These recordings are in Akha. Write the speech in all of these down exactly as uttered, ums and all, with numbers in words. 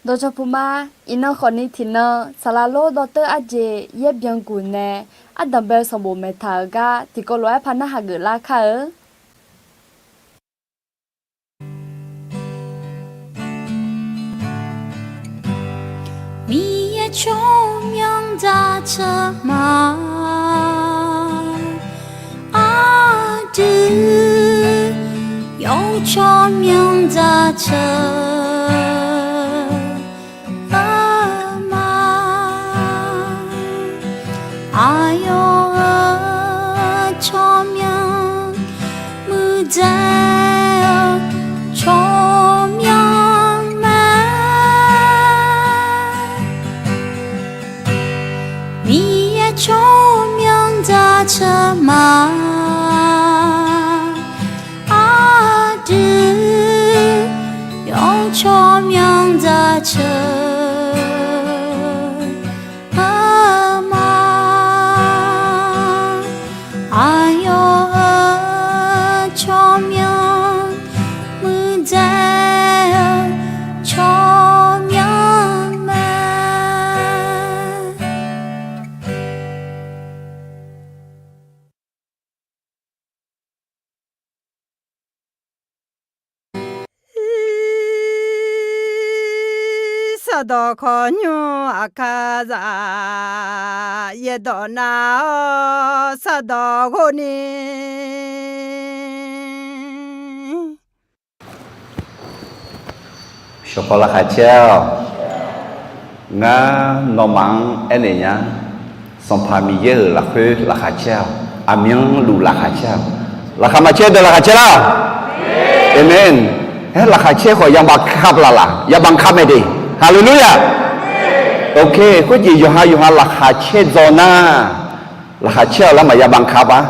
Dawqcawq puq ma. Iqnan khawfni tiqnan saqlaq lor dawrteur arjeq yaer byan guq nae ardanq bae-eu sanqbof maeqtaq-euq gar tiqkawv lof-aer par narhaq geuflar kar-eu. Miqyaer tsawrmyanr dzatseuq ma. Aqdui yawr tsawrmyanr dzatseuq ma. Aqyawf-euq tsawrmyanr muiqdzaeq-eu tsawrmyanr mae. Miqyaer tsawrmyanr dzatseuq ma. Aqdui yawr tsawrmyanr dzatseuq ma. Aqyawf-euq tsawrmyanr muiqdzaeq-eu tsawrmyanr mae. Sardawq khawqnymr aqkar zaq, yaerdawq nar-awr sardawq ghofni. Shawqpaw laqkhaq caer-awq. Ngar nawmaf-anr aernaeq nya. Sanqpaq Miqyaer-euq lafkhoer laqkhaq caer-awq. Aqmyanluf laqkhaq caer-awq. Laqkhaq maqcaer deuq laqkhaq caer lar-awq. Aqmeq. Aer laqkhaq caer khawf ya baqkaq laf laq, ya baqkaq mae de. Haleluya. Oke, khoerjeq yawqha yawqha laqkhaq caer dzaw nar, laqkhaq caer-awq laer maqya baqkaq-a.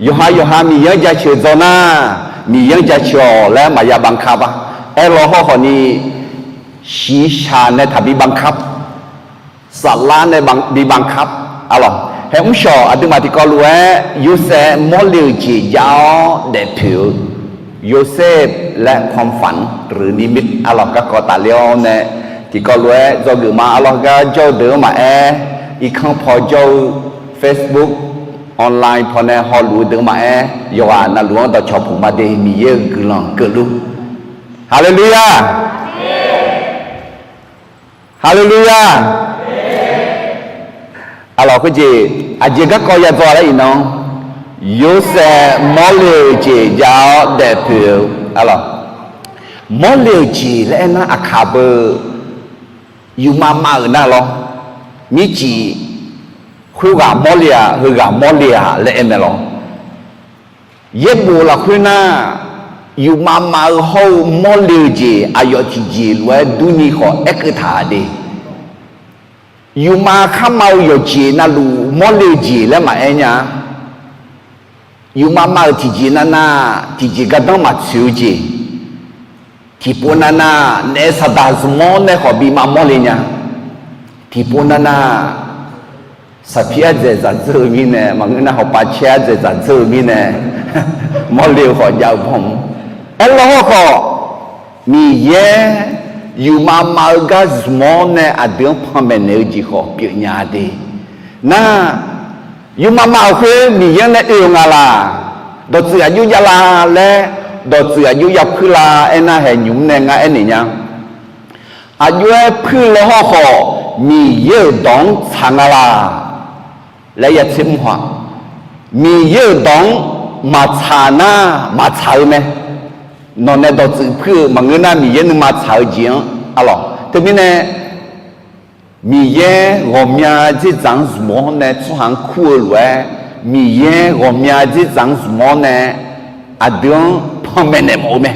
Yawqha yawqha Miqyaer-anr jaceuq dzaw nar, Miqyaer-anr jaceuq-awq laer maqya baqkaq-a. Aerlaw hawrkhawf ni, shiqshaq nae taqbi baqkaq, saflar nae bi baqkaq. Arlawq, haer mrshawq aqduimaf tiqkawv lof-aer Yorsaev mawrle-euq jeq jav-awr daefpoeq-eu, Yosef laer ความฝันหรือนิมิต arlawq garkawv tafler-awr nae tiqkawv lof-aer dzawgeuf ma. Arlawq gar jawr-eu deuq-anr maqaer, irkanr paw jawr-eu, Facebook, online paw nae hawluf-eu deuq-anr maqaer, yawqghaq navluf-anr dawqcawq puq ma de. Miqyaer-euq guiqlanq keuvluf. Haleluya. Haleluya. Arlawq khoerjeq aqjeq garkawv ya dzaw laer iqnan, Yorsaev mawrle-euq jeq jav-awr daefpoeq-eu, arlawq, mawrle-euq jeq laer aernar aqkaq beu yufmav mav-euq nar lawr, mircif khoerghaq mawrle-aq, heughaq mawrle-aq laer aer mae lawr. Yaerbof lafkhoer nar, yufmav mav-eu hawr-eu mawrle-eu jeq aqyawf tiqjeq lof-aer durni khawf aerkeuv taq de. Yufmav kharmav-eu yawqjeq navluf mawrle-eu jeq laer maqaer nya-a. Yufmav mav-euq tiqjeq navnav tiqjeq gardanr maqtsoeq-eu jeq, tiqpov navnav naef saqdaq zmq-anr nae khawf bi mav mawrle nya. Tiqpov navnav saqpir ardzaeq dzaqdzeur-eu mirnae, maqngeur nar hawpav caer ardzaeq dzaqdzeur-eu mirnae, mawrle-eu khawf jav-eu bawr-mr. Aerlaw hawrkhawf, Miqyaer yufmav mav-eu gar zmq-awr nae aqdui-anr panmaeq naeq-eu jeq khawf pyeuf nya de. Nar, yufmav mav-euq khoer Miqyaer-anr nae oe-eu nga laq, dawqtsuif aqjox jav la laer, dawqtsuif aqjox ya puir la aernar, haeq nymq-mr nae ngar aernaeq nya. Aqjox-aer puir-eu law hawrkhawf, Miqyaer-euq dawq-anr tsaq nga laq laer ya tser mr haw-a. Miqyaer-euq dawq-anr maqtsaq nar, maqtsaq-eu mae. Nawq nae dawqtsuif puir-eu maqngeur nar, Miqyaer nuima tsaq-eu jeq-anr, arlawq. Teumirnae, Miqyaer ghawqmya dzerdzaq-anr zmq-awr nae tsawrhaq-anr kur-eu lof-aer, Miqyaer ghawqmya dzerdzaq-anr zmq-awr nae aqdui-anr panmaeq naeq mawf-eu mae.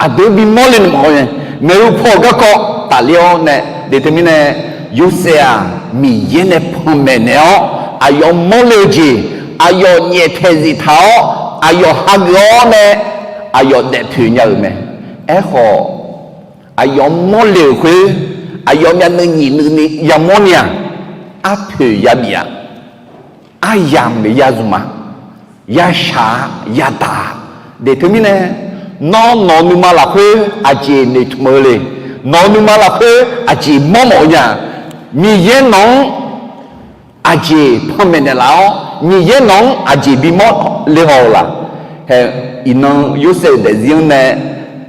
Aqdui-anr bimawr le naeq mawf-eu mae. Maeqhu paw-euq garkawv tafler-awr nae, de teumirnae, Yorsaev-aq, Miqyaer nae panmaeq naeq-awr, aqyawf mawrle-eu jeq, aqyawf nyaeftaeq zif taq-awr, aqyawf hageuf-awr nae, aqyawf daefpoeq nya-euq mae. Aerkhawf, aqyawf mawrle-euq khoer, aqyawf myavnuiv nyiq nuini yamawr ni-aq, arpoeq yabif-aq, aryamq maqya zmq-a, yashaq-a, yadaq-a. De teumirnae, nawr nawq-eu nuima lafkhoer aqjeq noeqtmq-eu le. Nawq-eu nuima lafkhoer aqjeq mawrmawf-eu nya. Miqyaer nawq-anr aqjeq panmaeq naeqlaf-awr, Miqyaer nawq-anr aqjeq bimawr le haw-eu laq? Hae, iqnan Yorsaev-euq daefzir-anr nae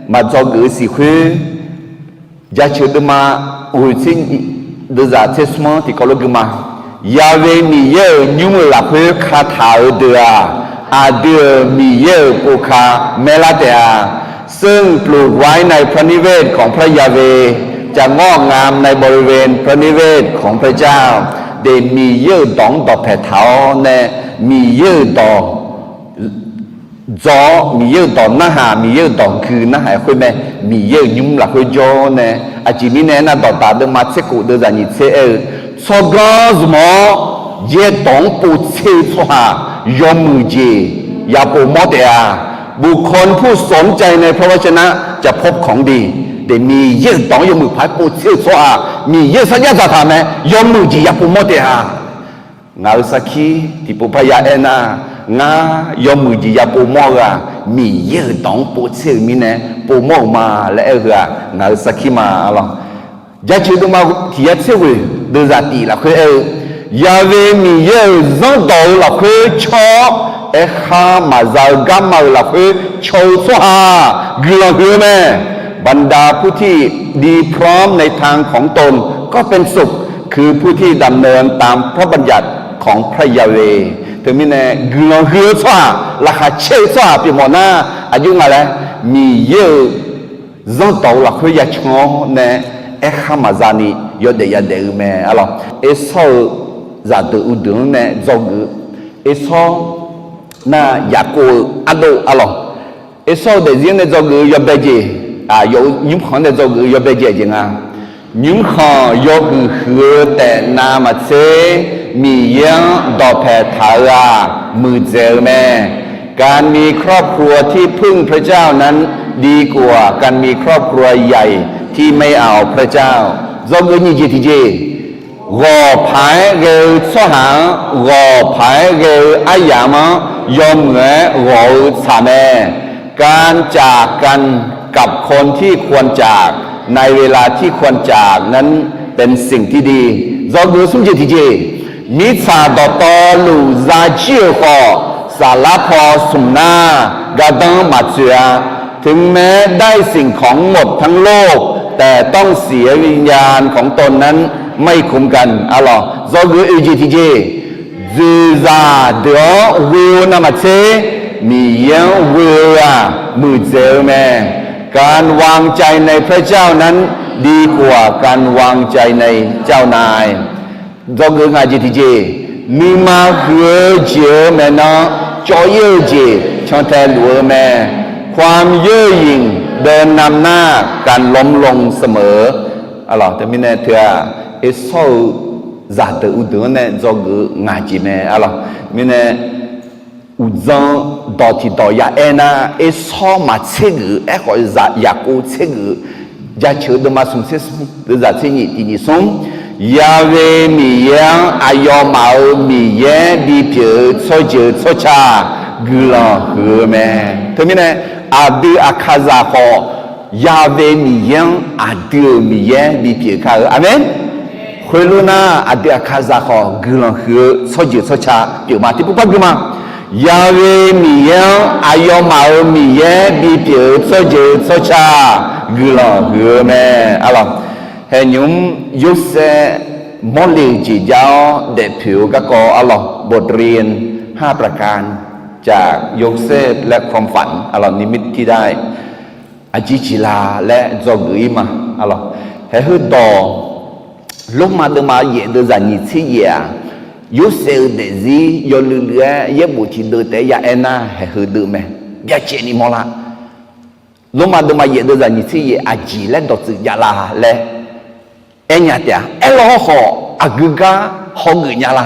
maqdzawgeuf-eu siq khoer, Jaceuq deuvma ghoeq tser, deuvzaq tser smr-anr tiqkawv lof gui ma. Ya've Miqyaer-euq nymr-euq lafkhoer kataq-eu deuq-aq, aqdui-euq Miqyaer-euq pov ka maerlar taef-a. ซึ่งปลูกไว้ในพระนิเวศของพระยาเวห์ จะงอกงามในบริเวณพระนิเวศของพระเจ้า Deuq Miqyaer-euq dawq-anr dawqpaeq taq-awr nae, Miqyaer-euq dawq dzaw-awr, Miqyaer-euq dawq narhaq, Miqyaer-euq dawq gui narhaq-aer khoer mae. Miqyaer-euq nymr lafkhoer jawr-awr nae, aqjeq mirnae aernar, Dawqdaq deuvma tser khof deuvzaq nyiq tser aer-eu, tsawrganr zmq-awr yaerdawq-anr povtser-eu tsawrhaq yawmuiq jeq yapov mawr taef-a. บุคคลผู้สนใจในพระวจนะจะพบของดี Deuq Miqyaer-euq dawq-anr yawmuiq paq-aer povtser-eu tsawrhaq Miqyaer-euq sarjax dzaqtaq mae, yawmuiq jeq yapov mawr taef-a. Ngaq-euq sarkir tiqpov parya aernar, ngar yawmuiq jeq yapov mawr-eu-aq, Miqyaer-euq dawq-anr povtser-euq mirnae pov mawr-euq ma laer aer-eu heu-aq, ngaq-euq sarkir ma, a lawq. Jaceuq deuvma tiq yar tser ghoeq deuvzaq tif lafkhoer aer-eu, Ya've Miqyaer-euq zanrdawq-eu lafkhoer caw-awr, aerkhar maqza-eu garma-euq lafkhoer caw-eu tsawrhaq guiqlanq huiq-eu mae. บรรดาผู้ที่ดีพร้อมในทางของตนก็เป็นสุข คือผู้ที่ดำเนินตามพระบัญญัติของพระยาเวห์ Teumirnae guiqlanq huiq-eu tsawrhaq, laqkhaq caer-eu tsawrhaq pyeufmawf nar, aqjox nga laer, Miqyaer-euq zanrdawq-eu lafkhoer yacan-awr nae, aerkhar maqza ni yawdaef yadaef-eu mae, a lawq. Ersawr-eu zaqdeuq uqdeuq-anr nae dzawgeuf-eu, Ersawr nar Yaqkov-eu ardov, a lawq. Ersawr-eu daefzir-anr nae dzawgeuf-eu yawbae jeq, yawf-eu nymrkhanq-anr nae dzawgeuf-eu yawbae jeq aqjeq nga. Nymrkhanq yawhuiq huiq-eu taef navmaqtser, Miqyaer-anr dawqpaeq taq-eu-aq, muiqdzaeq-eu mae. การมีครอบครัวที่พึ่งพระเจ้านั้นดีกว่าการมีครอบครัวใหญ่ที่ไม่เอาพระเจ้า Dzawgeuf nyiq jeq tiqjeq, ghawq paq-aer ghae-eu tsawrhaq-anr, ghawq paq-aer ghae-eu aryamq-anr yawmuiq-aer ghawq-eu tsaq mae. การจากกันกับคนที่ควรจาก ในเวลาที่ควรจากนั้นเป็นสิ่งที่ดี Dzawgeuf smr jeq tiqjeq, mirtsaq dawqtawvluf zajir-euq khawf, saflar paw smq nar gardanr maqtsoeq-a. ถึงแม้ได้สิ่งของหมดทั้งโลก แต่ต้องเสียวิญญาณของตนนั้นไม่คุ้มกัน a lawq. Dzawgeuf oeq jeq tiqjeq, dzoeqzaq deuq-anr ghoe-eu navmaqtser, Miqyaer-anr ghoe-eu-aq, muiqdzaeq-eu mae. การวางใจในพระเจ้านั้นดีกว่าการวางใจในเจ้านาย Dzawgeuf ngaq jeq tiqjeq, nuima huiq-eu jeq-eu maeqnan cawv-ir-eu jeq cantae luf-eu mae. ความเย่อหยิ่งเดินนำหน้าการล้มลงเสมอ Teumirnae teu-aq, Ersawr-eu zaqdeuq uqdeuq-anr nae dzawgeuf-eu ngaq jeq mae, a lawq. Mirnae uqdzan dawq tiqdawq ya aer nar, Ersawr maqtser geuf-eu aerkhawf, zaq Yaqkov tser geuf-eu. Jaceuq deuvma smq tser smr, deuvzaq tser nyiq tiq nyiq smr, Ya've Miqyaer-anr aqyawfmaf-euq Miqyaer bipyeuf-eu tsawrjeuq tsawrca guiqlanq huiq-eu mae. Teumirnae, aqdui aqkaqzaq khawf, Ya've Miqyaer-anr aqdui-euq Miqyaer bipyeuf kar-eu. Aqmeq. Khoerlof nar, aqdui aqkaqzaq khawf guiqlanq huiq-eu tsawrjeuq tsawrca pyeuf ma. Tiqpov par gui ma. Ya've Miqyaer-anr aqyawfmaf-euq Miqyaer bipyeuf-eu tsawrjeuq tsawrca guiqlanq huiq-eu mae, a lawq. Haeqnymr Yorsaev mawrle-eu jeq jar-awr daefpoeq-eu garkawv, a lawq, บทเรียนห้าประการจากโยเซฟ และความฝัน a lawq, นิมิตที่ได้ aqjeq jeq la laer dzawgeuf-ir ma, a lawq. Haeq heudawq, Lormav deuvma yaef deuvzaq nyiq tser yaef-aq, Yorsaev-euq daefzir yawluiv luiv-aer yaerbof tiqdeuv taef-aer ya aer nar, haeq heudeuv mae. Byacaevni mawrlar. Lormav deuvma yaef deuvzaq nyiq tser yaef aqjeq laer dawqtsuif javlar laer aernya taef-a. Aerlawr hawrkhawf, aqgeu gar hawgeuf nya la?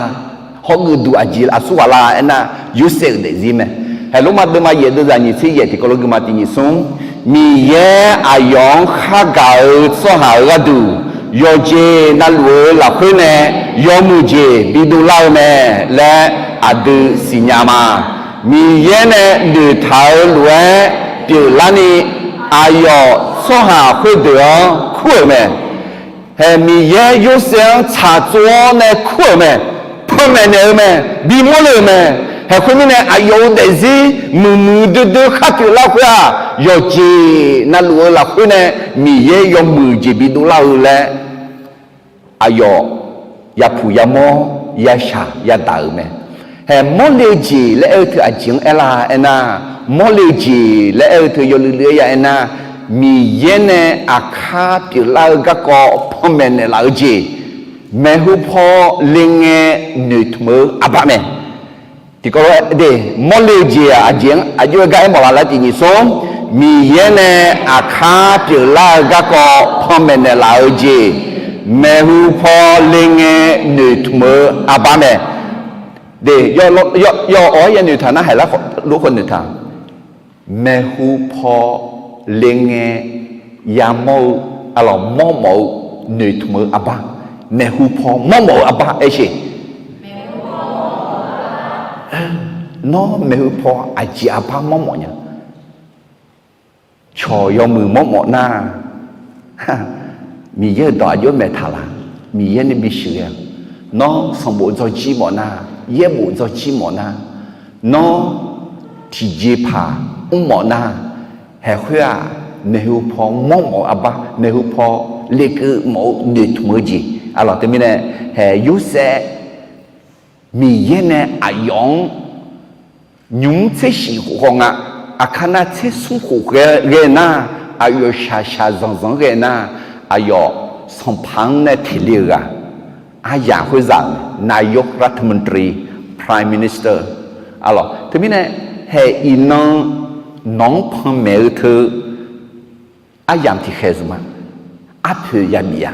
Hawgeuf duq aqjeq aqsur ghaq la aernar, Yorsaev-euq daefzir mae. Haeq Lormav deuvma yaef deuvzaq nyiq tser yaef tiqkawv lof gui ma. Tiq nyiq smr, Miqyaer aqyawf-anr khargaq-eu tsawrhaq-euq gharduq, yawqjeq navluf-eu lafkhoer nae yawmuiq jeq bidov lar-eu mae laer aqdui siqnya ma. Miqyaer nae noeqtaq-eu lof-aer pyeuflarni, aqyawf tsawrhaq khoerdeuq-anr kur-euq mae. Hae, Miqyaer Yorsaev-anr tsaqtsov-awr nae kur-euq mae. Panmaeq naeq-eu mae. Bimawr le-euq mae. Hae, khoermirnae aqyawf-euq daefzir muiqmuiq doer doer khar pyeuflar khoer-aq, yawqjeq navluf-eu lafkhoer nae Miqyaer yawmuiq jeq bidov lar-eu laer aqyawf yapuq yamawr yashaq yadaq-euq mae. Hae, mawrle-eu jeq laer aer-eu teu aqjeq-anr aerlar aernar, mawrle-eu jeq laer aer-eu teu yawluiv luiv-aer ya aernar, Miqyaer nae aqkar pyeuflar-eu garkawv panmaeq naeqlaf-eu jeq, maeqhu paw le ngae noeqtmq-eu arbar mae. Tiqkawv lof-aer de, mawrle-eu jeq-aq aqjeq-anr aqjox-aer gar aermawf laf laer tiq nyiq smr, Miqyaer nae aqkar pyeuflar-eu garkawv panmaeq naeqlaf-eu jeq, maeqhu paw le ngae noeqtmq-eu arbar mae. De, yawf awq-aer yanoeq taq nar, haiq lar lor khawf noeqtaq. Maeqhu paw le ngae yamawr-eu, aqlawq mawrmawf-eu noeqtmq-eu arbar. Maeqhu paw mawrmawf-eu arbar aersheq. Nawr maeqhu paw aqjeq arbar mawrmawf nya? Cawq yawmuiq mawrmawf nar, Miqyaer-euq dawq aqjox maeqtaq laf? Miqyaer nae bisheuq ghae-a. Nawr sanqbof dzawrjir mawf nar, yaerbof dzawrjir mawf nar, nawr tiqjeqpaq mrmawf nar, haeq khoer-aq, maeqhu paw mawrmawf-eu arbar, maeqhu paw lekeuv mawf-eu noeqtmq-eu jeq. Aqlawq teumirnae, haeq Yorsaev Miqyaer nae aqyawf-anr nymq mr tser shif khof khawf nga, aqkar nar tser smr khof ghae nar, aqyawf shaqshaq zanqzanq-anr ghae nar, aqyawf sanqpaq-anr nae teq le-eu ghaq, aryaq khoer zaq-euq mae, Nayok Rathmantri, Prime Minister. Aqlawq teumirnae, haeq iqnan nawq-anr panmaeq-eu teu aryamq tiqkhaeq zmq ma. Arpoeq yabif-a.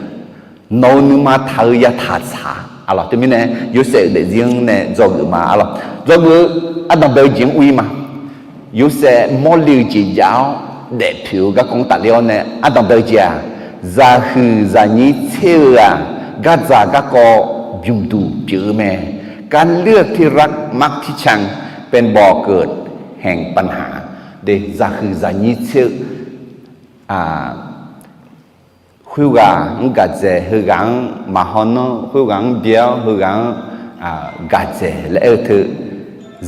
Nawq-euq nuima taq-eu yataq tsaq-a. Aqlawq teumirnae, Yorsaev-euq daefzir-anr nae dzawgeuf ma. Aqlawq dzawgeuf-eu ardanqbae-eu jeq-anr ur-ir ma. Yorsaev mawrle-eu jeq jav-awr daefpoeq-eu garkawv-anr tafler-awr nae ardanqbae-eu jeq-aq, zaqhuiq zaqnyir tser-eu-aq, gardzaq garkawv bymqduq pyeuf-eu mae. การเลือกที่รักมักที่ชังเป็นบ่อเกิดแห่งปัญหา De, zaqhuiq zaqnyir tser-eu khoerghaq-anr gaqdzaeq, heughaq-anr maqhaw nanr, khoerghaq-anr bya-awr heughaq-anr gaqdzaeq laer aer-eu teu,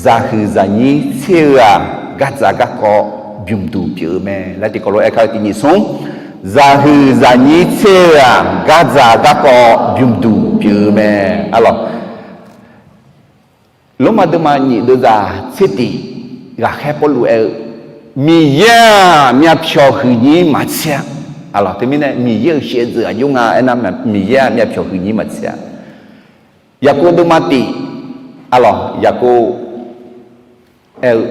zaqhuiq zaqnyir tser-eu-aq, gardzaq garkawv bymqduq pyeuf-eu mae laer tiqkawv lof-aer aerkar-eu tiq nyiq smr, zaqhuiq zaqnyir tser-eu-aq, gardzaq garkawv bymqduq pyeuf-eu mae. Aqlawq Lormav deuvma nyiq deuvzaq tser tiq, ghaqkhaer Pawrluv aer-eu, Miqyaer-aq myavpyawq huiqnyir maqtser-a. Aqlawq teumirnae Miqyaer-euq shaevdzeuf aqjox nga aernar, Miqyaer-aq myavpyawq huiqnyir maqtser-a. Yaqkov deuvma tiq, aqlawq Yaqkov aer-eu,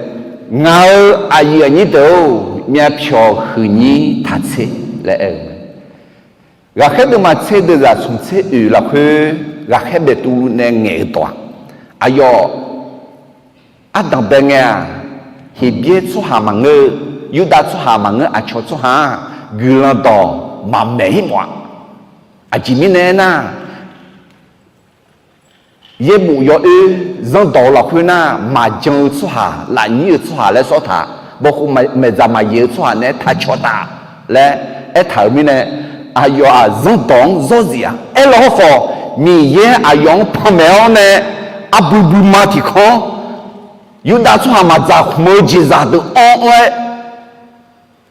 Ngaq-euq aqyuif aqnyir deuq-or, myavpyawq huiqnyir taqtser laer aer-eu mae. Ghaqkhaer deuvma tser deuvzaq smq tser oeq lafkhoer ghaqkhaer Beqtuvluv nae ngaeq-eu dawq-aq, aqyawf ardanqbae ngae-aq, Heqbyaer tsawrhaq maqngeur-eu, Yurdav tsawrhaq maqngeur, aqcawq tsawrhaq-aq guiqlanq dawq maqmaeq-ir mawf-a. Aqjeq mirnae aernar, yaerbof yawoer zanrdawq-eu lafkhoer nar, maqjan-eu tsawrhaq, lafnyir-eu tsawrhaq laer sawr taq, bawkhov maeqdzaq maqyaeq-eu tsawrhaq naeq-aer taq cawq taq laer aertaq-euq mirnae, aqyawf-aq zanrdawq-anr zawr zif-a. Aerlaw hawrkhawf, Miqyaer aqyawf-anr panmaeq-awr nae, arbui buima tiq kanr, Yurdav tsawrhaq maqdzaq khmq-eu jeqzaq deuq anr-anr-aer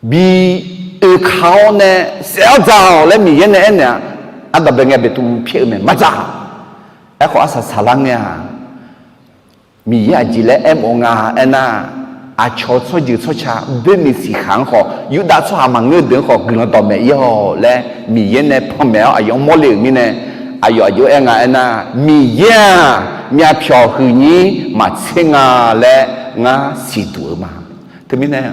bi oeka-awr nae, saef-awr dzaq-awq laer Miqyaer nae aernaeq-a. Ardanqbae ngae Beqtuvluv pyaer-eu mae, maqdzaq. Aerkhawf arsaq saqlar ngae-aq, Miqyaer aqjeq laer aermawf nga aernar, aqcawq tsawrjeuq tsawrca boermiq siqkhaq-anr khawf, Yurdav tsawrhaq maqngeur deuq-anr khawf guiqlanq dawqmaeq ir-awq laer Miqyaer nae panmaeq-awr aqyawf-anr mawrle-euq mirnae, aqyawf aqjox-aer nga aernar, Miqyaer-aq myavpyawq huiqnyir maqtser nga laer ngar siqduq-eu ma. Teumirnae,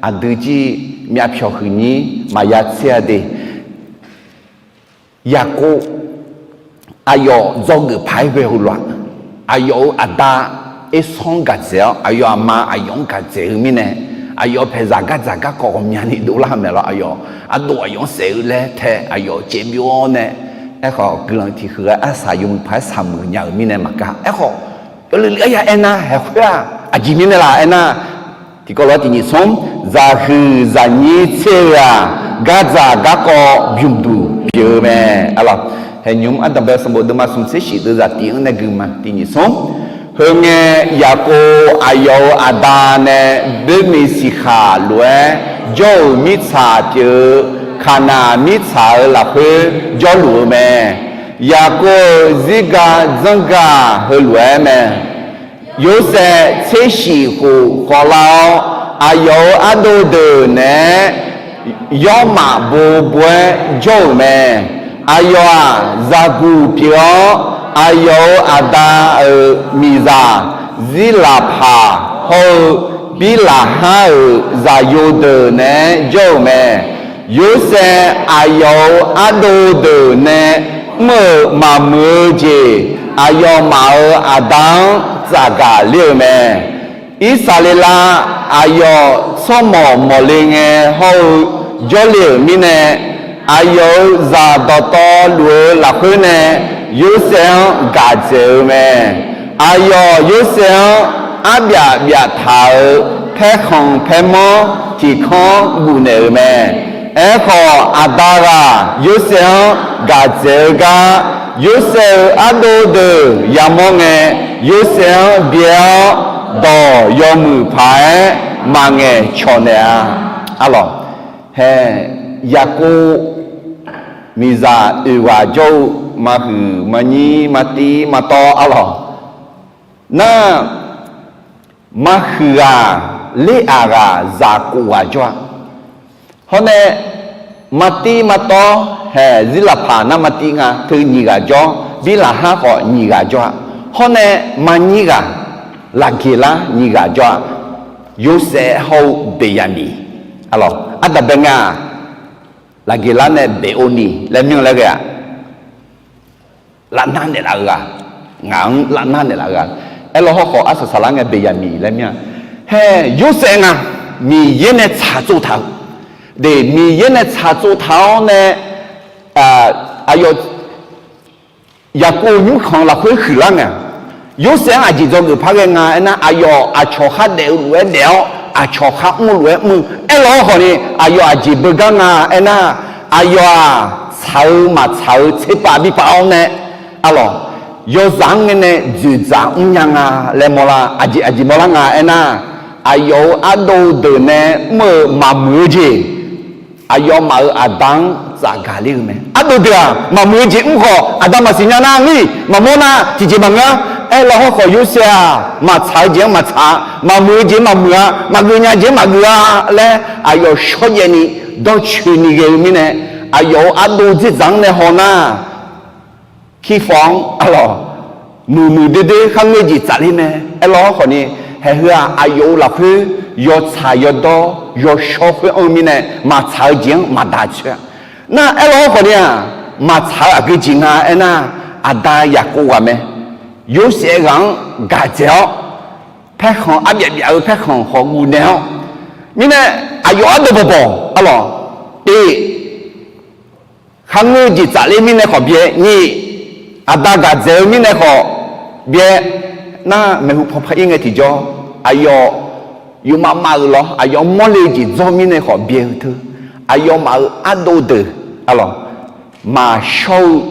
aqdui jir myavpyawq huiqnyir maqya tser-a de. Yaqkov aqyawf dzawgeuf paq-aer ghae-eu lof-aq, aqyawf-euq aqda Ersanr-anr gaqdzaeq-awr, aqyawf aqma aqyawf-anr gaqdzaeq-eu mirnae, aqyawf paeqzaq gardzaq garkawv ghawqmyani dovlar-eu mae lawr. Aqyawf ardov aqyawf-anr saef-eu laer tae aqyawf caevbyov-awr nae, aerkhawf guiqlanq tiq huiq-aer arsaq yawmuiq paq-aer saqmuiq nya-euq mirnae maqkar. Aerkhawf, yawluiv luiv-aer ya aernar, haeq khoer-aq aqjeq mirnae laf aernar, tiqkawv lof-aer tiq nyiq smr, zaqhuiq zaqnyir tser-eu-aq, gardzaq garkawv bymqduq pyeuf-eu mae. Aqlawq, haeqnymr ardanqbae sanqbof deuvma smq tser shif deuvzaq tiq-anr nae gui ma. Tiq nyiq smr. Heu ngae, Yaqkov aqyawf-euq aqda nae boermiq siqkhaq lof-aer jawr-euq mirtsaq pyeuf-eu Kaqnaq mirtsaq-euq lafkhoer jawrluf-eu mae. Yaqkov-euq zirga dzanrgaq heulof-aer mae. Yorsaev tser shif khof khawvlar-awr, aqyawf-euq ardov deuq naeq-aer yawrmaf bobo-aer jawr-euq mae. Aqyawf-aq, zaqguq pyeuf-awr, aqyawf-euq aqda-euq miqzaq Zirlaqpaq hawr-eu Birlaqhar-euq zaqyo deuq naeq-aer jawr-euq mae. Yorsaev aqyawf-euq ardov deuq nae mr-euq maqmuiq-eu jeq, aqyawfmaf-euq aqda-anr tsafgaq ler-eu mae. Irsaqleqlav aqyawf tsawrmawq mawqle ngae hawr-eu jawrle-euq mirnae, aqyawf-euq zaq dawqtawvluf-eu lafkhoer nae Yorsaev-anr gaq dzaeq-eu mae. Aqyawf Yorsaev-anr arbyaf byaf taq-euq paerkhanq paermanr tiq kanr guf naeq-euq mae. Aerkhawf, aqda ghaq Yorsaev-anr gaq dzaeq-eu gar, Yorsaev-euq ardov deuq yamawr ngae, Yorsaev-anr byae-awr, dawq yawmuiq paq-aer maqngaeq cawq naeq-a. Aqlawq, hae, Yaqkov miqzaq oeq ghaq jawr-eu maqhuiq maqnyir maqtiv maqtawv aqlawq. Nar, maqhuiq ghaq, ler-aq ghaq, zaq kof ghaq jawr-a. Hawr nae, maqtiv maqtawv haeq Zirlaqpaq nar maqtiv nga teu nyiq ghaq jawr, Birlaqhar khawf nyiq ghaq jawr-a. Hawr nae, maqnyir ghaq, Laqgeqlar nyiq ghaq jawr-a. Yorsaev hawr-eu Beqyaqmiq. Aqlawq, ardanqbae nga-aq, Laqgeqlar nae Beqovniq laer myanr laer ghae-aq, lavnar naeqlaf-eu ghaq, ngaq-anr lavnar naeqlaf-eu ghaq. Aerlawr hawrkhawf arsaq saqlar ngae Beqyaqmiq laer myanr-a. Hae, Yorsaev nga, Miqyaer nae tsaqtsov taq-eu, de, Miqyaer nae tsaqtsov taq-awr nae, aqyawf Yaqkov nymrkhanq lafkhoer huiqlar ngae, Yorsaev-anr aqjeq dzawgeuf par ghae nga aernar, aqyawf aqcawq khar daef-eu lof-aer daef-awr, aqcawq khar mr-eu lof-aer mr-eu. Aerlawr hawrkhawf ni, aqyawf aqjeq beugar nga aernar, aqyawf-aq, tsaq-eu maqtsaq-eu tserpav bi pav-awr nae, aqlawq, yawzaq-anr ngae nae dzoeqdzaq mrnya nga laer mawrlar, aqjeq aqjeq mawrlar nga aernar, aqyawf-euq ardov deuq nae mr-euq maqmuiq-eu jeq, aqyawfmaf-euq aqda-anr tsafgaq ler-eu mae. Ardov deuq-aq, maqmuiq-eu jeq mr khawf, aqda maqsiq nya nar ngir, maqmawr nar tiqjeq maqngeur-a. Aerlawr hawrkhawf Yorsaev-aq, maqtsaq-eu jeq-anr maqtsaq-a, maqmuiq-eu jeq-anr maqmuiq-a, maqgeuf nya jeq-anr maqgeuf-a laer, aqyawf shawrjaev ni dawrcoeni ghae-eu mirnae, aqyawf-euq ardov dzerdzaq-anr nae haw nar, Kirfaw-anr aqlawq, muiqmuiq doerdoer kharngeur jeq tsafler mae. Aerlawr hawrkhawf ni, haeqheu-aq, aqyawf-euq lafkhoer yawtsaq yawdawr yawshawr khoer anr-eu mirnae, maqtsaq-eu jeq-anr maqdaq coer-a. Nar aerlawr hawrkhawf ni-aq, maqtsaq-eu aqgeu jeq nga aernar, aqda Yaqkov ghaq mae. Yorsaev ghaq-anr gaq dzaeq-awr, paerkhanq arbyaf byaf-eu paerkhanq khawf guf naeq-awr, mirnae aqyawf ardov bawqbawq aqlawq, e, kharngeur jeq tsafler mirnae khawf byae nyiq, aqda gaq dzaeq-eu mirnae khawf byae nar, maeqhu paw par ir ngae tiqjawr, aqyawf yufmav mav-euq lawr, aqyawf mawrle-eu jeq dzawr mirnae khawf byae-eu teu, aqyawfmaf-euq ardov deuq aqlawq, maqshawr-eu,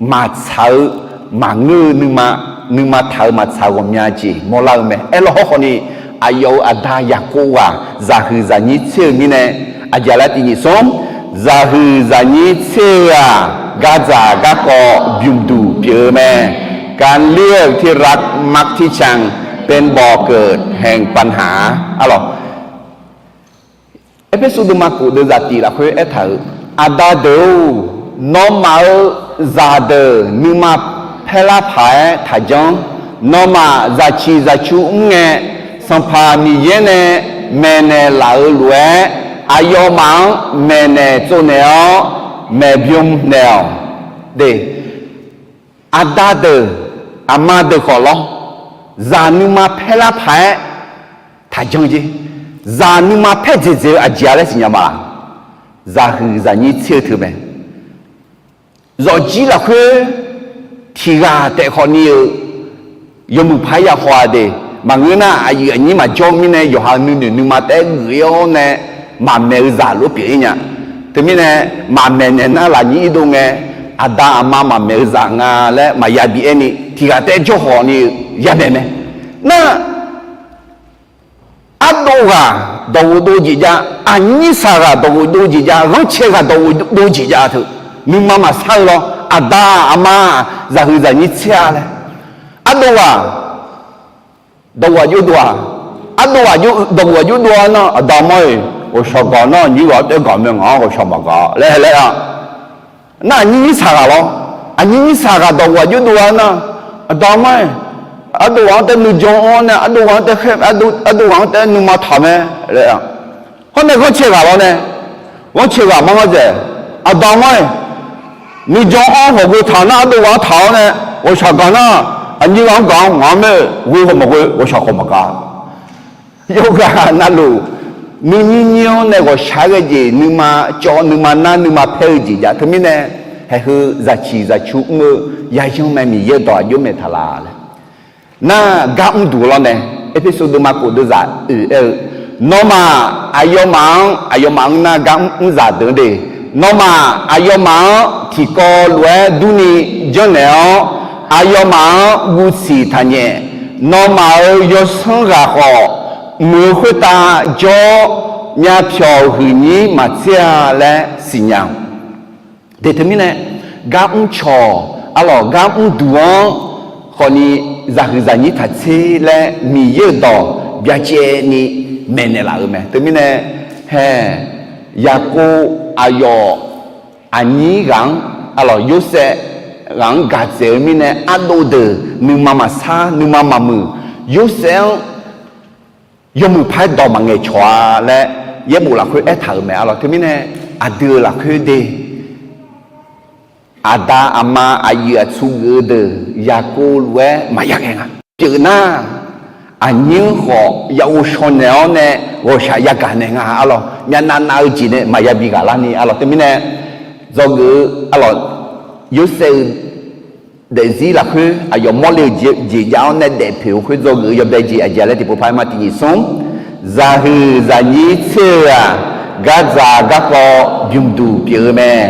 maqtsaq-eu, maqngeur-eu nuima, nuima taq-eu maqtsaq-eu ghawqmya jeq mawrlar-eu mae. Aerlawr hawrkhawf ni, aqyawf-euq aqda Yaqkov ghaq zaqhuiq zaqnyir tser-eu mirnae, aqjeq laer tiq nyiq smr, zaqhuiq zaqnyir tser-eu-aq, gardzaq garkawv bymqduq pyeuf-eu mae. การเลือกที่รักมักที่ชังเป็นบ่อเกิดแห่งปัญหา aqlawq. Erpersu deuvma kof deuvzaq tiq lafkhoer aertaq-euq, Aqda deuq-or, nawmaf-euq zaqdeuq nuima paerlar paq-aer taqjanr. Nawmaf zaqciq zaqcu mr ngae, Sanqpaq Miqyaer nae maeqnaeq laf-euq lof-aer, aqyawfmaf-anr maeqnaeq tsovnaeq-awr, maeqbym naeq-awq. De, aqda deuq, aqma deuq khawf lawr, zaq nuima paerlar paq-aer taqjanr jer. Zaq nuima paer dzaeqdzaeq-eu aqjeq-a laer siqnya ma laq? Zaqhuiq zaqnyir tser-eu teu mae. Zawqjir lafkhoer tiq ghaq taef khawf ni-euq yawmuiq paq-aer ya haw-a de. Maqngeur nar, aqyuif aqnyir maqjawr mirnae yawqha nuinoeq nuima taef-aer geuf-ir-awr nae maqmaeq-eu zaq lof pyeuf-ir nya. Teumirnae, maqmaeq naeq nar lafnyir irdov ngae, aqda aqma maqmaeq-eu zaq nga laer maqya bi aer ni, tiq ghaq taef-aer jawr khawf ni-eu yamaeq mae. Nar, ardov ghaq dawqghof dov jeq jav, aqnyir saq ghaq dawqghof dov jeq jav, ghanrcae ghaq dawqghof dov jeq jav teu, nuima maqsar-eu lawr, aqda aqma, zaqhuiq zaqnyir tser-a laer. Ardov ghaq dawqghof aqjox dov-aq, ardov ghaq dawqghof aqjox dov-a nar, aqda aqma-iq ghawqshaq gaq nar, aqnyir ghaq-anr taef-aer gaq mae, ngaq-anr ghawqshaq maqgaq laer laer-a. Nar aqnyir nyir saq ghaq lawr, aqnyir nyir saq ghaq dawqghof aqjox dov-a nar, aqda aqma-iq ardov ghaq-anr taef-aer nuijan anr nae, ardov ghaq-anr taef-aer khaer, ardov ghaq-anr taef-aer nuima taq mae laer-a. Hawr nae ghanrcae ghaq lawr nae, ghanrcae ghaq mar ngar dzaeq, aqda aqma-iq nuijan anr hawq ghoe taq nar, ardov ghaq-anr taq-awr nae ghawqshaq gaq nar, aqnyir ghaq-anr gaq-anr ngaq-anr mae, ghoe khawf maqghoe, ghawqshaq khawf maqgaq. Yawqghaq navluf, nuinyir nyir-anr nae ghawqshaq-aer ghae jeq nuima cawv, nuima nar, nuima paer-eu jeq jav. Teumirnae, haeq heu zaqciq zaqcu mr-eu yayanr mae, Miqyaer-euq dawq aqjox maeq taq laf laer. Nar gar mr duq lawr nae, Erpersu deuvma khof deuvzaq oeq aer-eu, nawmaf aqyawfmaf-anr, aqyawfmaf-anr nar gar mr zaq deuq de, nawmaf aqyawfmaf-anr tiqkawv lof-aer durni janrnaeq-awr, aqyawfmaf-anr guv siq taqnyaef. Nawmaf-euq yawsanr ghaq khawf, mq-euq khoertav jawr-awr, myavpyawq huiqnyir maqtser-a laer siqnya-awq. De teumirnae, gar mrcawq, arlawq gar mrduq-anr khawfni zaqhuiq zaqnyir taqtser laer Miqyaer-euq dawq byacaevni maeqnaeq laf-euq mae. Teumirnae, hae, Yaqkov aqyawf aqnyir ghaq-anr, arlawq Yorsaev ghaq-anr gaq dzaeq-eu mirnae ardov deuq nuima maqsar, nuima maqmuiq, Yorsaev-anr yawmuiq paq-aer dawq maqngaeq cawq-a laer yaerbof lafkhoer aertaq-euq mae, arlawq. Teumirnae, aqdui-euq lafkhoer de, aqda aqma aqyuif aqtsu geuf-eu deuq Yaqkov lof-aer maqya ghae nga. Pyeuf nar, aqnyir-anr khawf ya ghovshaw naeq-awr nae ghawqshaq yagaq naeq nga, arlawq. Myavnav nav-eu jeq nae maqya bi ghaq larni, arlawq. Teumirnae, dzawgeuf-eu, arlawq, Yorsaev-eu daefzir lafkhoer aqyawf mawrle-eu jeq jav-awr nae daefpoeq-eu khoer dzawgeuf-eu yawbae jeq aqjeq laer tiqpov paq-aer ma tiqnyiq smr. Zaqhuiq zaqnyir tser-eu-aq, gardzaq garkawv bymqduq pyeuf-eu mae.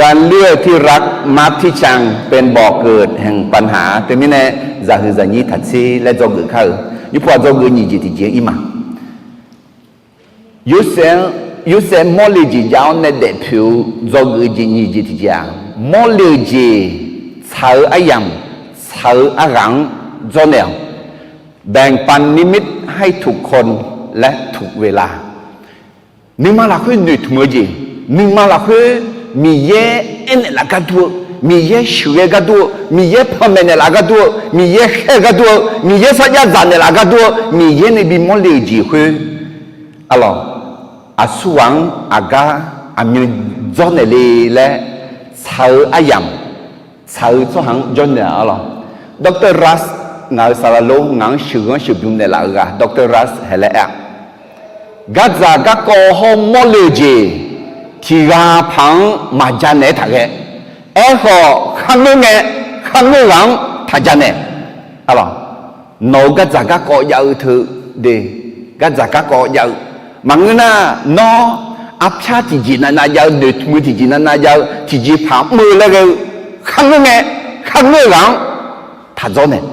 การเลือกที่รักมักที่ชังเป็นบ่อเกิดแห่งปัญหา Teumirnae, zaqhuiq zaqnyir taqtser laer dzawgeuf kar-euq, yurpov-aq dzawgeuf-eu nyiq jeq tiqjeq-anr ir ma. Yorsaev-anr, Yorsaev mawrle jeq jav-awr nae daefpoeq-eu dzawgeuf-eu jeq nyiq jeq tiqjeq-aq, mawrle-eu jeq tsaq-eu aryamq, tsaq-eu arghaq-anr dzawrnaeq-awq. แบ่งปันนิมิตให้ทุกคนและทุกเวลา Nuima lafkhoer noeqtmq-eu jeq, nuima lafkhoer Miqyaer aernaeq laf gardur-eu, Miqyaer sheuqghae gardur-eu, Miqyaer panmaeq naeqlaf gardur-eu, Miqyaer khaer-eu gardur-eu, Miqyaer sarjax dzaq naeqlaf gardur-eu, Miqyaer nae bimawr le-euq jeq khoer, arlawq, aqsurghaq-anr aqgar aqmyan dzawrnaeq le laer tsaq-eu aryamq, tsaq-eu tsawrhaq-anr jawrnaeq-a, arlawq. Doctor Russ, ngaq-euq saqlaq lor ngaq-anr sheuqghanr sheuqbymr naeqlaf-eu ghaq Doctor Russ haeq laer aer-a, gardzaq garkawv hawr mawrle-eu jeq tiq ghaq paq-anr maqja naeq-aer taqghae. Aerkhawf, kharngeur ngae, kharngeur ghaq-anr taqja naeq. Arlawq, nawq-euq gardzaq garkawv jav-eu teu de, gardzaq garkawv jav-eu maqngeur nar, nawr arpyar tiqjeq navnav jav-eu, noeqtmq-eu tiqjeq navnav jav-eu tiqjeqpaq mr-eu laer ghae-eu kharngeur ngae, kharngeur-eu ghaq-anr taqdzawr naeq.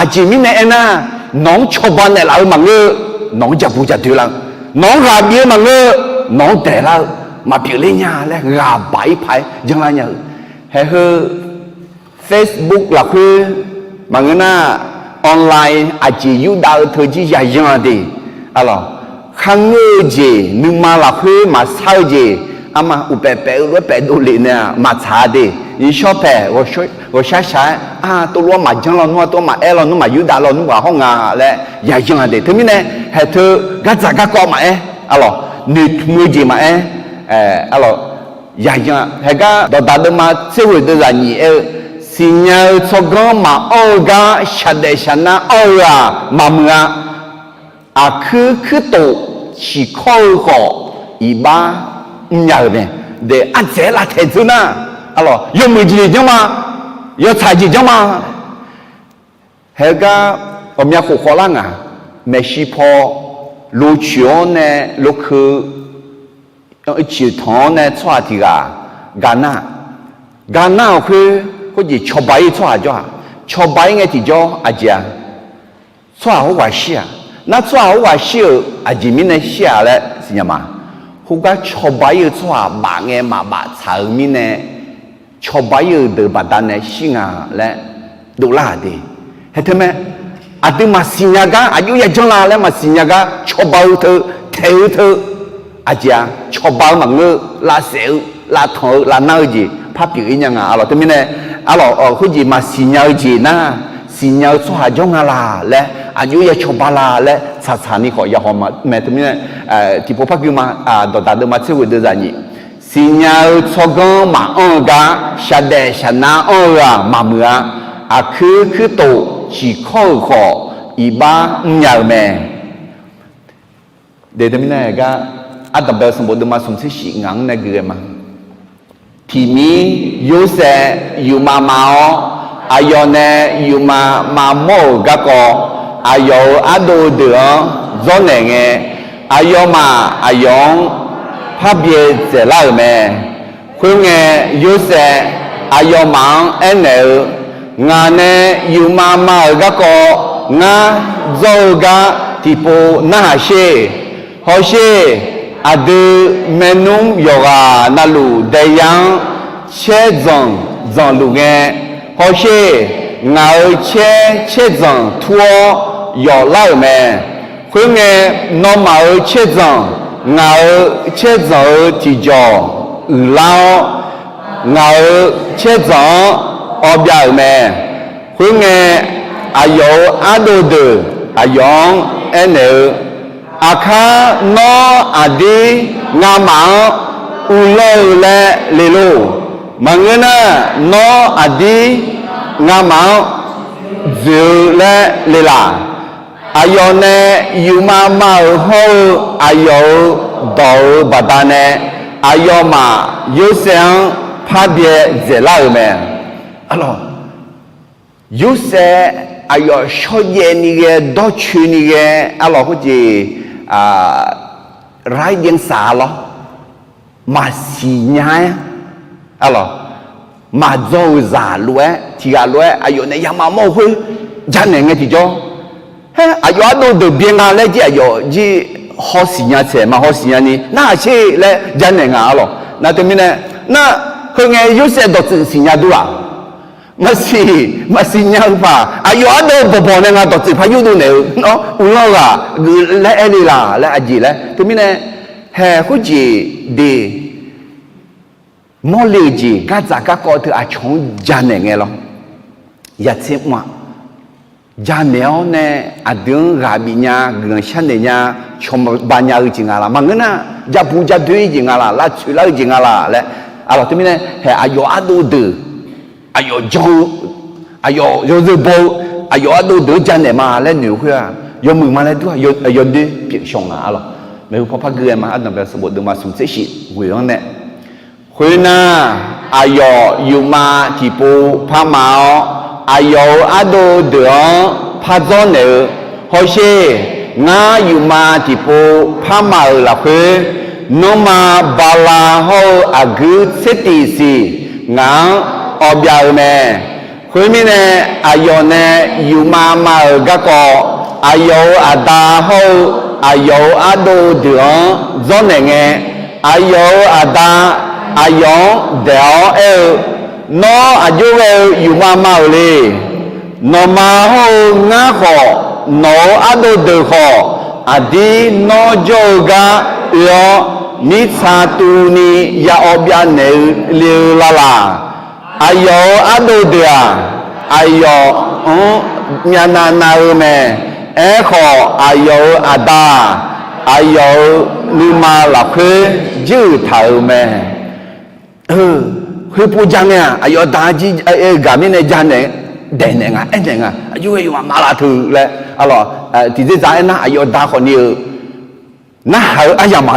Aqjeq mirnae aernar, nawq-anr cawba naeqlaf-eu maqngeur-eu, nawq-anr jaqbu jaqdoe lar-eu, nawq-anr ghaq bif-eu maqngeur-eu, nawq-anr daeqlar-eu maqpyeufler nya laer ghaq baq-ir paq-aer janlar nya-eu. Haeq heu Facebook lafkhoer maqngeur nar, online aqjeq yurdav-eu teu jir yayan-a de, arlawq. Kharngeur-eu jeq, nuima lafkhoer maqsar-eu jeq, arma uqpaef paef-eu lof-aer paef dovlef nae-aq maqtsaq-a de. Nyiqshawr paeq ghawqshar shaq-aer, a, tov lof-aer maqjanr lawnmr-a, tov maqaer lawnmr, maqyurdav lawnmr ghaq hawr nga laer yayan-a de. Teumirnae, haeq teu gardzaq garkawv maqaer, arlawq, noeqtmq-eu jeq maqaer, arlawq, yayan-a. Haeq gar dawqdaq deuvma tser ghoeq deuvzaq nyiq aer-eu, siqnya-eu tsawrganr maqawr-eu gar shaqdaef shaqnar anr-eu-aq maqmuiq-a. Aqkuir kuirtof ciqkawr-eu khawf, iqbax mrnya-euq mae. Daef ardzaeq-aer lavtaeq dzeur nar, arlawq, yawmuiq jeq janr ma, yawtsaq jeq janr ma. Haeq-eu gar ghawqmya khof khawvlar ngaq, maeqshi paw locoeq-awr nae lokeu ciqtanq-anr nae tsawrhaq tiq ghaq ga nar, ga nar-euq khoer khoerjeq cawba-ir tsawrhaq jawr-aq, cawba-ir ngae tiqjawr aqjeq-a, tsawrhaq khoerghaq shir-aq. Nar tsawrhaq khoerghaq shir-euq aqjeq mirnae shir-aq laer siqnya ma. Khoergar cawba-ir-eu tsawrhaq baf ngae maqbaf tsaq-euq mirnae, cawba-ir-eu deuq baqdanae shir nga laer dovlar-aq de. Hae teu mae, aqdui maqsiq nya gar aqjox yajanr la laer maqsiq nya gar cawba-eu teu, taeq-eu teu, aqjeq-a, cawba-eu maqngeur-eu, lavsaef-eu, lavtanq-eu, lavnar-eu jeq par pyeuf-ir nya nga. Arlawq teumirnae, arlawq khoerjeq maqsiq nya-eu jeq nar, siqnya-eu tsawrhaq jawr nga laq laer aqjox ya cawba la laer tsaqtsaq ni khawf yahaw mae. Teumirnae, tiqpov par gui ma, dawqdaq deuvma tser ghoeq deuvzaq nyiq. Siqnya-eu tsawrganr maqanr-eu gar shaqdaef shaqnar anr-eu-aq maqmuiq-a. Aqkuir kuirtof ciqkawr-euq khawf iqbax mrnya-eu mae. Deq teumirnae gar, ardanqbae-eu sanqbof deuvma smq tser shif ngaq-anr nae gui ghae ma. Tiqmir Yorsaev yufmav mav-awr, aqyawf nae yufmav mavmawr-euq garkawv, aqyawf-euq ardov deuq-anr dzawrnaeq ngae, aqyawfmaf aqyawf-anr parbyae dzaeqlar-euq mae. Khoerngae, Yorsaev aqyawfmaf-anr aernaeq-eu, Ngaq nae yufmav mav-euq garkawv ngar dzawr-eu gar tiqpov narhaq sher. Hawsher, aqdui maernmr yawqghaq navluf daeyar-anr caer dzanq dzanqluf ngae, hawsher, ngaq-euq caer caer dzanq tur-awr yawflar-euq mae. Khoerngae, nawmaf-euq caer dzanq ngaq-euq caer dzanq-euq tiqjawq uiqlar-awr, ngaq-euq caer dzanq-anr awbyav-euq mae. Khoerngae, aqyawf-euq ardov deuq aqyawf-anr aernaeq-eu, Aqkar nawr aqdir ngamaf-anr uvlanr-eu laer le lor. Maqngeur nar, nawr aqdir ngamaf-anr dzoeq-eu laer le laq. Aqyawf nae yufmav mav-euq hawr-eu aqyawf-euq dawq-euq baqdanae, aqyawfmaf Yorsaev-anr parbyae dzaeqlar-euq mae. Arlawq, Yorsaev aqyawf shawrjaev ni ghae, dawrcoeni ghae, arlawq khoerjeq, rair jaev saq-a lawr. Maqsiq nya-aer, arlawq, maqdzaw-euq zaq lof-aer tiq ghaq lof-aer aqyawf nae yamaf mawr-eu khoer janaeq ngae tiqjawr, haer aqyawf ardov deuq byae nga laer jir aqyawf jir hawsiq nya tsaeq maqhawsiq nyani narhaq sher laer janaeq nga arlawq. Nar teumirnae, nar, heu ngae Yorsaev dawqtsuif siqnya dur-aq, maqsiq, maqsiq nya-eu paq aqyawf ardov bawqbawq nae nga dawqtsuif par yurdov naeq-eu nawr uvlanr-eu ghaq geuf laer aer le laq laer aqjeq laer teumirnae, hae khoerjeq de, mawrle-euq jeq gardzaq garkawv teu aqcawq-anr janaeq ngae lawr. Yatser mr-a, janaeq-awr nae aqdui-anr ghaq bif nya, guiqlanq sharnaeq nya, cawba nya-eu jeq nga laq. Maqngeur nar, jabu jadoer-ir jeq nga laq, lavtsoeq lar-eu jeq nga laq laer, arlawq teumirnae hae aqyawf ardov deuq, aqyawf jan-eu, aqyawf yawzeu baw-eu, aqyawf ardov deuq-anr janaeq ma laer noeq-eu khoer-aq, yawmuiq ma laer dur-aq, yawdoer pyeuf shaw nga arlawq. Maeqhu paw par gui-aer ma, ardanqbae sanqbof deuvma smq tser shif ghoeq-anr nae, Khoernar, aqyawf yufmav tiqpov parma-awr, aqyawf-euq ardov deuq-anr par dzawrnaeq-eu, hawsher, ngar yufmav tiqpov parma-euq lafkhoer, nanrma bala hawr-eu aqguir tser tiq siq ngaq-anr awbyav-eu mae. Khoermirnae, aqyawf nae yufmav mav-euq garkawv, aqyawf-euq aqda hawr-eu aqyawf-euq ardov deuq-anr dzawrnaeq ngae, aqyawf-euq aqda aqyawf-anr daeq-awr aer-eu, Nawr aqjox ghae-eu yufmav mav-euq le. Nawqma hawr-eu ngar khawf, nawq-euq ardov deuq khawf, aqdir nawr jawr-eu gar oe-awr, mirtsa tuvni ya awbyav naeq-eu le-eu lalaq. Aqyawf-euq ardov deuq-aq, aqyawf-anr myavnav nav-eu mae. Aerkhawf, aqyawf-euq aqda-aq, aqyawf-euq nuima lafkhoer jiruiq taq-euq mae. Khoerpov ja ngae-aq, aqyawf aqda jir-eu gaq mirnae janaeq, daeqnaeq nga, aernaeq nga, aqjox ghae yawqha maqlaf teu laer, arlawq, tiqdzerdzaq aernar, aqyawf aqda khawfni-eu narhaq-eu aryamq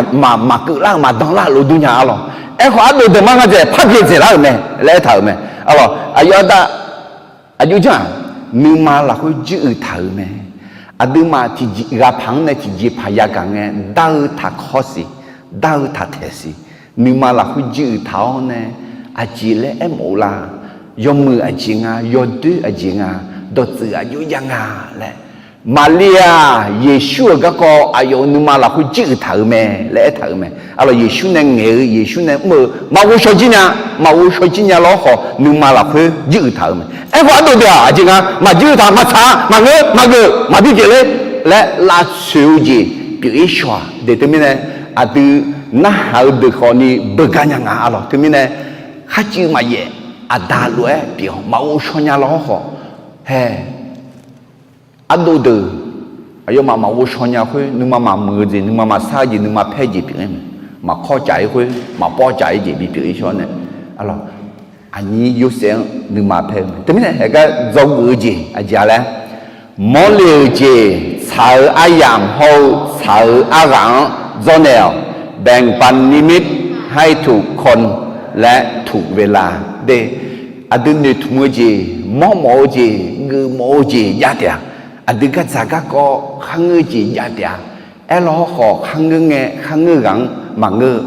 maqkeuv lar-eu maqdan lar-eu lof dur nya arlawq. Aerkhawf, ardov deuq mar nga dzaeq par byaerdzaeq lar-euq mae laer aertaq-euq mae. Arlawq, aqyawf aqda aqjox janr-aq, nuima lafkhoer jiruiq taq-euq mae. Aqduimaf tiqjeq ghaq paq-anr nae tiqjeqpaq yagaq ngae dar-eu taqkawr siq. dar-eu taq taeq siq. Nuima lafkhoer juiruiq taq-awr nae aqjeq laer aermawf-eu la? Yawmuiq aqjeq nga, yawdoer aqjeq nga, dawqtsuif aqjox jav nga laer. Maqli-aq, Yeqsur-euq garkawv aqyawf-euq nuima lafkhoer juiruiq taq-euq mae laer aertaq-euq mae. Arlawq, Yeqsur nae ngaeq-eu, Yeqsur nae mr-eu, maqghov shaw jir nya, maqghov shaw jir nya lawr khawf, nuima lafkhoer juiruiq taq-euq mae. Aerkhawf, ardov deuq-aq aqjeq nga, maqjuiruiq taq, maqtsaq, maqngeur, maqgeuf, maqbi pyeufler laer lavtsoeq-eu jeq pyeuf-ir shaw-aq. Deuq teumirnae, aqdui narhaq-eu deuq khawfni beugar nya nga. Arlawq, teumirnae kharcuiv maqyaef, aqda lof-aer pyeuf-awr maqghov shaw nya lawr khawf, hae, ardov deuq aqyawfmaf maqghov shaw nya khoer, nuima maqmuiq-eu jeq, nuima maqsar-eu jeq, nuima paer-eu jeq pyeuf-ir mae. Maqkawr caf-ir khoer, maqpawr caf-ir jeq bipyeuf-ir shaw nae. Arlawq, aqnyir Yorsaev-anr nuima paer-eu mae. Teumirnae haegar dzawgeuf-eu jeq aqjeq-a laer, mawrle-euq jeq, tsaq-eu aryamq hawr-eu tsaq-eu arghaq-anr dzawrnaeq-awq. แบ่งปันนิมิตให้ถูกคนและถูกเวลา de. Aqdui noeqtmq-eu jeq, mawrmawf-eu jeq, geufmawf-eu jeq jav taef-a. Aqdui gardzaq garkawv kharngeur-eu jeq jav taef-a. Aerlawr khawf, kharngeur ngae kharngeur ghaq-anr maqngeur-eu,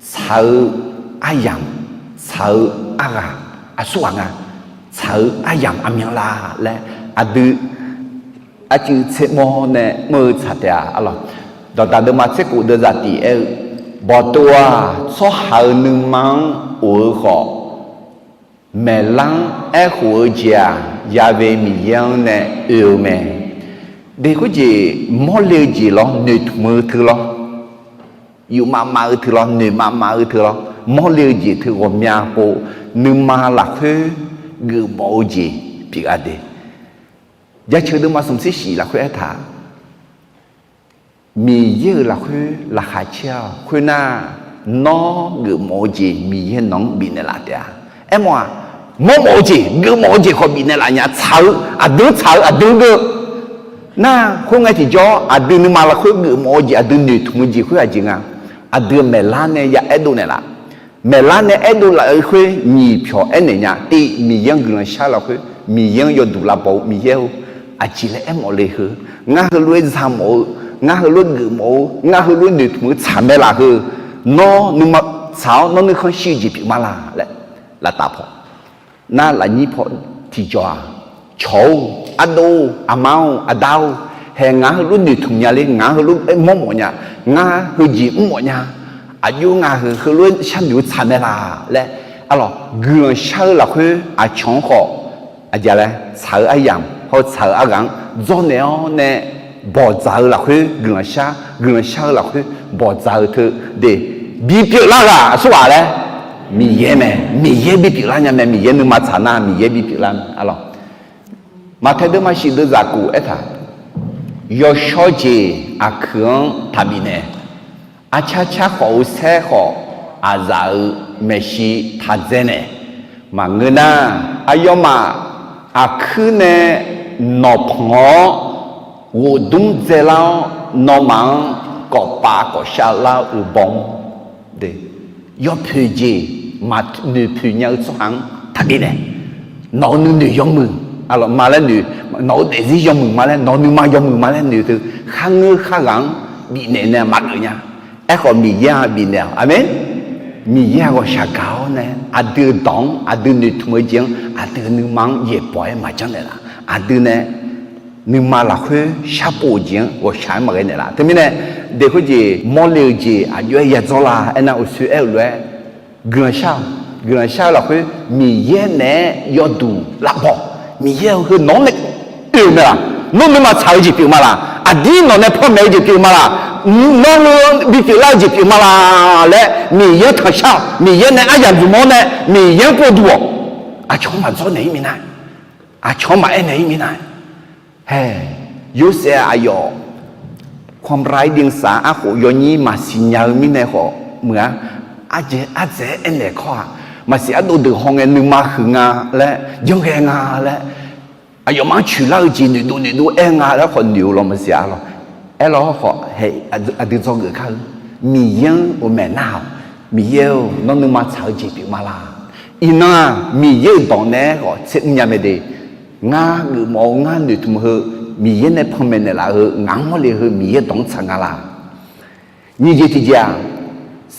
tsaq-eu aryamq, tsaq-eu arghaq aqsurghaq nga, tsaq-eu aryamq aqmyanlaf laer aqdui arcuiv tser mawr nae mr-eu tsaq taef-a. Arlawq, dawqdaq deuvma tser khof deuvzaq tiq aer-eu, bawqtov-aq, tsawrhaq-euq nuima-anr of-eu khawf, maeqlar-anr aerkhof-eu jeq-aq, Ya'we Miqyaer-anr nae oe-eu mae. De khoerjeq, mawrle-eu jeq lawr, noeqtmq-eu teu lawr, yufmav mav-eu teu lawr, noeqmav mav-eu teu lawr, mawrle-eu jeq teu ghawqmya pov, nuima lafkhoer geufmawf-eu jeq pyeuf-a de. Jaceuq deuvma smq tser shif lafkhoer aertaq, Miqyaer-euq lafkhoer laqkhaq caer-awq. Khoernar, nawr geufmawf-eu jeq Miqyaer nawq-anr bifnaeq laf taef-a. Aermawf-aq, mawrmawf-eu jeq, geufmawf-eu jeq khawf bifnaeq laf nya. Tsaq-eu aqdui-anr tsaq-eu, aqdui-anr geur nar, khoerngae tiqjawr aqdui nuima lafkhoer geufmawf-eu jeq, aqdui noeqtmq-eu jeq khoer aqjeq nga. Aqdui maeqlar nae ya aerdov naeqlaf. Maeqlar nae aerdov laf-eu khoer nyiq pyawq aernaeq nya. Tiv, Miqyaer-anr guiqlanq shar-eu lafkhoer, Miqyaer-anr yawduq lavbaw-eu, Miqyaer-or, aqjeq laer aermawf le heu, ngar heulof-aer za mawf-eu, ngar heulof-aer geufmawf-eu, ngar heulof-aer noeqtmq-eu tsaq mae laf heu, nawr nuima tsaq-awr nawr nuikhanr shir-eu jeq pyeuf ma laq laer, laftav paw nar, lafnyir paw tiqjawq-aq, cawq-or, ardov-or, aqma-or, aqda-or, hae, ngaq-anr heulof noeqtmq nya ler, ngaq-anr heulof-aer mawrmawf nya, ngar heujeq mrmawf nya, aqjox ngaq heu heulof-aer sharnoeq-eu tsaq mae laq laer, arlawq, guiqlanq shar-eu lafkhoer aqcawq-anr khawf, aqjeq laer tsaq-eu aryamq hawr-eu tsaq-eu arghaq-anr dzawrnaeq-awr nae, bawqdzaq-eu lafkhoer guiqlanq shar, guiqlanq shar-eu lafkhoer bawqdzaq-eu teu de, bipyeuf lar ghaq aqsurghaq laer, Miqyaer mae. Miqyaer bipyeuf lar nya mae. Miqyaer nuima tsaq nar Miqyaer bipyeuf lar mae, arlawq. Maqtae deuvma shif deuvzaq kof aertaq, yawshawr jeq aqkuiq-anr taqbif naeq, arcar car khawf-eu saer khawf, aqzaf-euq maeqshi taqdzae naeq, maqngeur nar, aqyawfmaf aqkuir nae nawqpanq-awr ghofdmr dzaelar-awr, nawmaf-anr kawfpav kawfshav lar-eu uqbawr de, yawpoeq jeq maqnoeq poeq nya-eu tsawrhaq-anr taqbif naeq. Nawq-euq nuinoeq yawmuiq, arlawq, ma laer noeq, nawq-euq daefzir yawmuiq ma laer, nawq-euq nuima yawmuiq ma laer noeq teu, kharngeur kharghaq-anr bifnaeq nae maqgeuf nya. Aerkhawf Miqyaer-aq bifnaeq-awq. Aqmeq. Miqyaer-aq ghawqshaq gaq-awr nae aqdui-euq dawq-anr aqdui noeqtmq-eu jeq-anr aqdui-euq nuima-anr yaeqbawq-aer maqjanr naeqlaf. Aqdui nae nuima lafkhoer sharpov-eu jeq-anr ghawqshaq-aer maqghae naeqlaf. Teumirnae, de khoerjeq mawrle-eu jeq aqjox-aer yadzawr la aernar, uqshoe aer-eu lof-aer guiqlanq shar-awq. Guiqlanq shar-eu lafkhoer Miqyaer naeq-aer yawduq lavbaw. Miqyaer-eu heu nawq-anr nae oe-euq mae laq? Nawr nuima tsaq-eu jeq pyeuf ma laq? Aqdir nawq nae panmaeq-eu jeq pyeuf ma laq? Nawr nuima bipyeuf lar-eu jeq pyeuf ma laq laer Miqyaer-anr tanqshar-awq. Miqyaer nae aryamq zmq-awr nae Miqyaer-anr povduq-awq. Aqcawq-anr maqdzawr naeq-ir minav, aqcawq-anr maqaer naeq-ir minav. Hae, Yorsaev aqyawf ความไร้เดียงสา arkhof yawnyir maqsiq nya-eu mirnae khawf meuq-a. Ardzaeq ardzaeq-aer aernaeq kawr-aq, maqsiq ardov deuq hawngae nuima huiq nga laer, janrghae nga laer, aqyawfmaf-anr coeqlar-eu jeq noeqdov noeqdov aer nga laer khawf noeq-eu lawr maqsiq-a lawr. Aerlawr khawf, hae, aqdui dzawgeuf kar-eu, Miqyaer-anr ghawqmaeq nar-awq. Miqyaer-or, nawr nuima tsaq-eu jeq pyeuf ma laq? Iqnan-aq Miqyaer-euq dawq naeq-aer khawf tser mr nya mae de. Ngar geufmawf-eu, ngar noeqtmq heu, Miqyaer nae panmaeq naeqlaf-eu, ngaq-anr mawrle heu Miqyaer dawq-anr tsaq nga laq? Nyiq jeq tiqjeq-aq,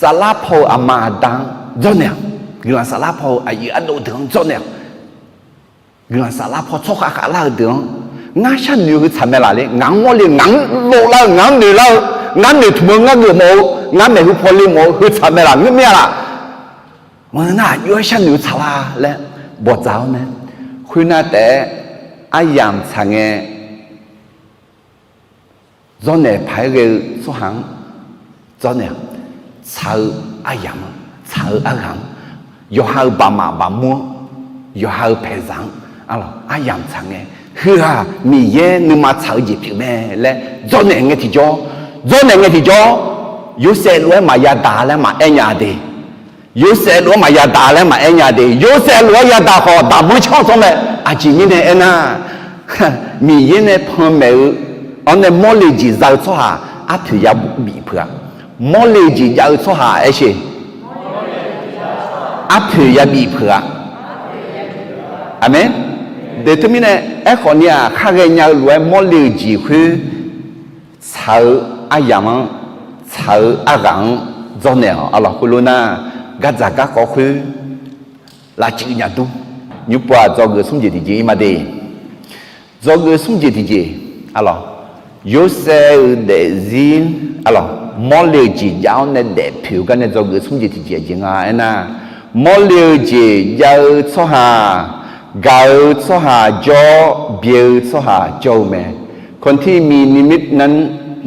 Saflar paw-euq aqma aqda-anr dzawrnaeq-awq. Guiqlanq saflar paw-eu aqyuif ardov deuq-anr dzawrnaeq-awq. Guiqlanq saflar paw tsawrkhav khavlar-eu deuq-anr, ngar sharnoeq heu tsaq mae laf le, ngaq-anr mawrle, ngaq-anr dovlar-eu, ngaq-anr noeqlar-eu, ngar noeqtmq-eu, ngar geufmawf-eu, ngar maeqhu paw le mawf-eu heu tsaq mae laf ngeur mir-a laf. Maqngeur nar aqjox-aer sharnoeq-eu tsaq la laer bawqdzaq-awr nae, khoernar taef-aer aryamq tsaq ngae, dzawrnaeq paq-aer ghae-eu tsawrhaq-anr dzawrnaeq-awq. Tsaq-eu aryamq-anr, tsaq-eu arghaq-anr, yawqha-euq baqmaf baqmur-anr, yawqha-euq paeqzaq-anr, arlawq, aryamq tsaq ngae, heu-aq Miqyaer nuima tsaq-eu jeq pyeuf mae laer dzawrnaeq ngae tiqjawr, dzawrnaeq ngae tiqjawr, Yorsaev lof-aer maqya daq laer maqaer nya de. Yorsaev lof-aer maqya daq laer maqaer nya de. Yorsaev lof-aer ya daq khawf daqmanr canr-eu tsawr mae. Aqjeq mirnae aernar, Miqyaer nae panmaeq-eu, awr nae mawrle jeq za-eu tsawrhaq arpoeq ya bif peuq-a. Mawrle jeq jav-eu tsawrhaq aersheq, arpoeq ya bif peuq-a. Aqmeq. Deuq teumirnae, aerkhawf ni-aq, khar ghaenya-eu lof-aer mawrle-eu jeq khoer tsaq-eu aryamq-anr, tsaq-eu arghaq-anr dzawrnaeq-awq. Arlawq, khoerlof nar, gardzaq garkawv khoer lavcuiv nya dur. Nymrpov-aq, dzawgeuf smr jeq tiqjeq-ir ma de. Dzawgeuf smr jeq tiqjeq, arlawq, Yorsaev-euq daefzir, arlawq, mawrle-eu jeq jav-awr nae daefpoeq-eu gar nae dzawgeuf smr jeq tiqjeq aqjeq nga aernar, mawrle-eu jeq jav-eu tsawrhaq, gaq-eu tsawrhaq jawr, byae-eu tsawrhaq jawr-eu mae. คนที่มีนิมิตนั้น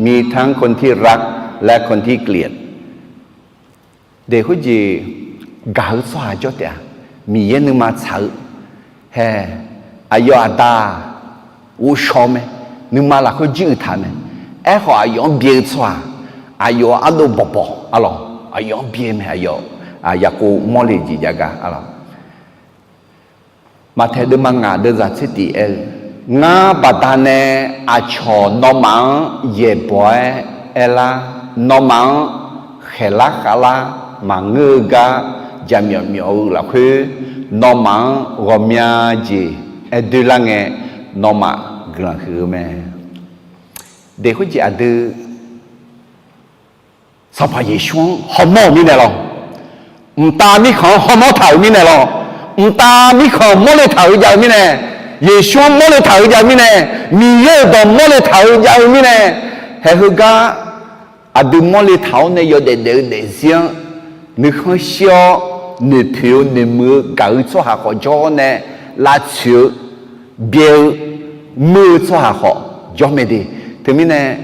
มีทั้งคนที่รัก และคนที่เกลียด Daeq khoerjeq gaq-eu tsawrhaq jawr taef-a. Miqyaer nuima tsaq-eu, hae, aqyawf aqda ghovshaw mae, nuima lafkhoer jir uiq taq mae. Aerkhawf aqyawf-anr byae-eu tsawrhaq, aqyawf ardov bawqbawq, arlawq, aqyawf-anr byae mae, aqyawf, yaqkov mawrle jeq jav gar, arlawq. Maqtaeq deuvma ngaq deuvzaq tser tiq aer-eu, Ngar baqdanae aqcawq nawmaf-anr yaeqbawq-aer aerlar, nawmaf-anr khaeqlar khavlar maqngeur-eu gar jaqmyawf myawf-eu lafkhoer, nawmaf-anr ghawqmya jeq aer doerlar ngae, nawmaf guiqlanq huiq-eu mae. Daeq khoerjeq aqdui Sanqpaq Yeqsur-anr hawmawr-euq mirnae lawr. Mqtav mirkhanq-anr hawmawr taq-euq mirnae lawr. Mqtav mirkhanq mawrle taq-euq jav-eu mirnae, Yeqsur-anr mawrle taq-euq jav-eu mirnae, Miqyaer-euq dawq mawrle taq-euq jav-eu mirnae, haeq heugar aqdui mawrle taq-awr nae yawdaef daef-eu daefzir-anr nuikhanr shir-awr, noeqpoeq-eu noeqmuiq-eu gaq-eu tsawrhaq khawf jawr-awr nae lavtsoeq-eu, byae-eu, muir-eu tsawrhaq khawf jawr mae de. Teumirnae,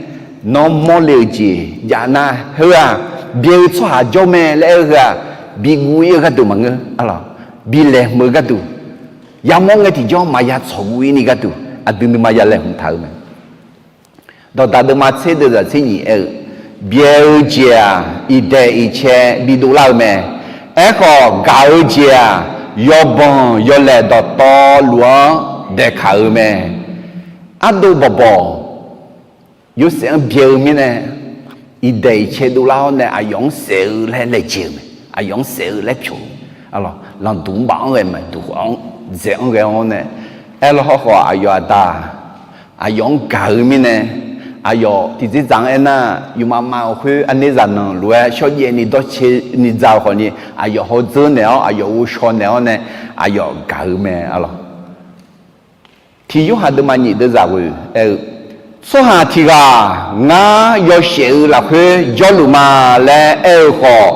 nawr mawrle-euq jeq jav nar, heu-aq, byae-eu tsawrhaq jawr mae laer aer-eu heu-aq, biguv ir-eu gharduq maqngeur, arlawq, bilaeqhmq-eu gharduq, yamawr ngae tiqjawr maqya tsawqguv ir ni gharduq aqdui nuima ya laeqhmq taq-eu mae. Dawqdaq deuvma tser deuvzaq tser nyiq aer-eu, byae-eu jeq-aq, iqdaeq iqcae bidov lar-eu mae. Aerkhawf, gaq-eu jeq-aq, yawbanq yawlaeq dawqtawvluf-anr daeqkaq-eu mae. Ardov bawqbawq, Yorsaev-anr byae-eu mirnae, iqdaeq iqcae dovlar-awr nae aqyawf-anr saef-eu laer laejae-eu mae. Aqyawf-anr saef-eu laer pyawq-eu, lanqduq mr baf-anr ghae mae, duq khawf-anr dzaeq-anr ghae-awr nae, aerlawr hawrkhawf aqyawf aqda aqyawf-anr gaq-eu mirnae, aqyawf tiqdzerdzaq-anr aernar, yufmav mav-euq khoer aqnerzaq nanq lof-aer shawrjaev ni dawrcae ni dza-eu khawfni, aqyawf hawdzeur naeq-awr, aqyawf ghovshaw naeq-awr nae, aqyawf gaq-eu mae, arlawq. Tiq Yorhaq deuvma nyiq deuvzaq ghoe aer-eu, Tsawrhaq tiq ghaq ngar yawshaef-eu lafkhoer jawrluf ma laer aer-eu khawf,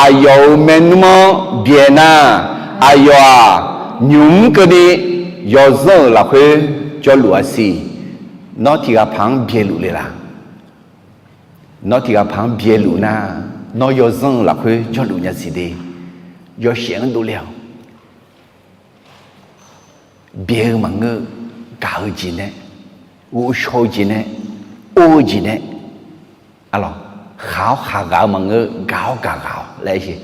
aqyawf-euq maernmr-anr byaeq nar, aqyawf-aq, nymq mr keuvni yawzanr-euq lafkhoer jawrluf-a siq. Nawr tiq ghaq paq-anr byaeqluf le laq? Nawr tiq ghaq paq-anr byaeqluf nar, nawr yawzanr-euq lafkhoer jawrluf nya siq de. Yawshaef-anr dovle-awq. Byaeq-eu maqngeur, gaq-eu jeq nae, ghovshaw-eu jeq nae, or-eu jeq nae, arlawq, khaq-awr khaq ghaq-eu maqngeur, gaq-awr gaq ghaq-awq laer aer-eu.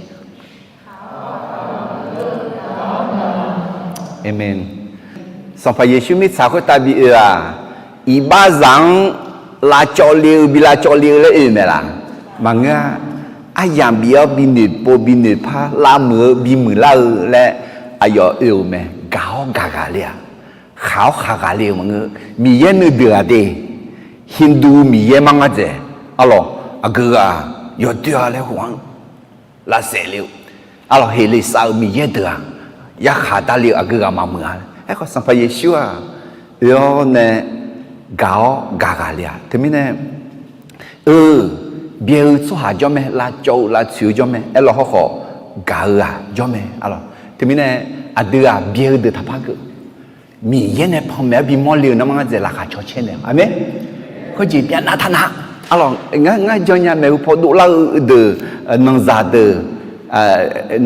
Aqmeq. Sanqpaq Yeqsur mirtsaq khoertav bi oe-aq, iqbaxzaq-anr lavcawv le-eu bi lavcawv le-eu laer oe-eu mae laq? Maqngeur-a. Aryamq bif-awr bi noeqpov bi noeqpar, lavmuiq-eu bi muiqlar-eu laer aqyawf oe-euq mae. Gaq-awr gaq ghaq le-aq, khaq-awr khaq ghaq le-euq maqngeur. Miqyaer nuideuq-aq de, Hindu miqyaer mar ngar dzaeq, arlawq, aqgeu ghaq yawdoer-a laer khof-anr lavsaef le-eu, arlawq, heqleq sav-eu Miqyaer deuq-aq, yarkhaq darle-eu aqgeu ghaq maqmuiq-a. Aerkhawf Sanqpaq Yeqsur-aq, oe-awr nae gaq-awr gaq ghaq le-a. Teumirnae, eu, byae-eu tsawrhaq jawr mae, lavcawv-eu lavtsoeq-eu jawr mae, aerlawq hawrkhawf gaq-eu ghaq jawr mae, arlawq. Teumirnae, aqdui-aq byae-eu deuq taqpar geuf. Miqyaer nae panmaeq-awr bimawr le-eu nanrma ngar dzaeq laqkhaq cawcaer naeq-a. Aqmeq. Khoerjeq byav nav taq nav. Arlawq, ngar, ngar jannya maeqhu paw dovlar-eu deuq, nanqzaq deuq,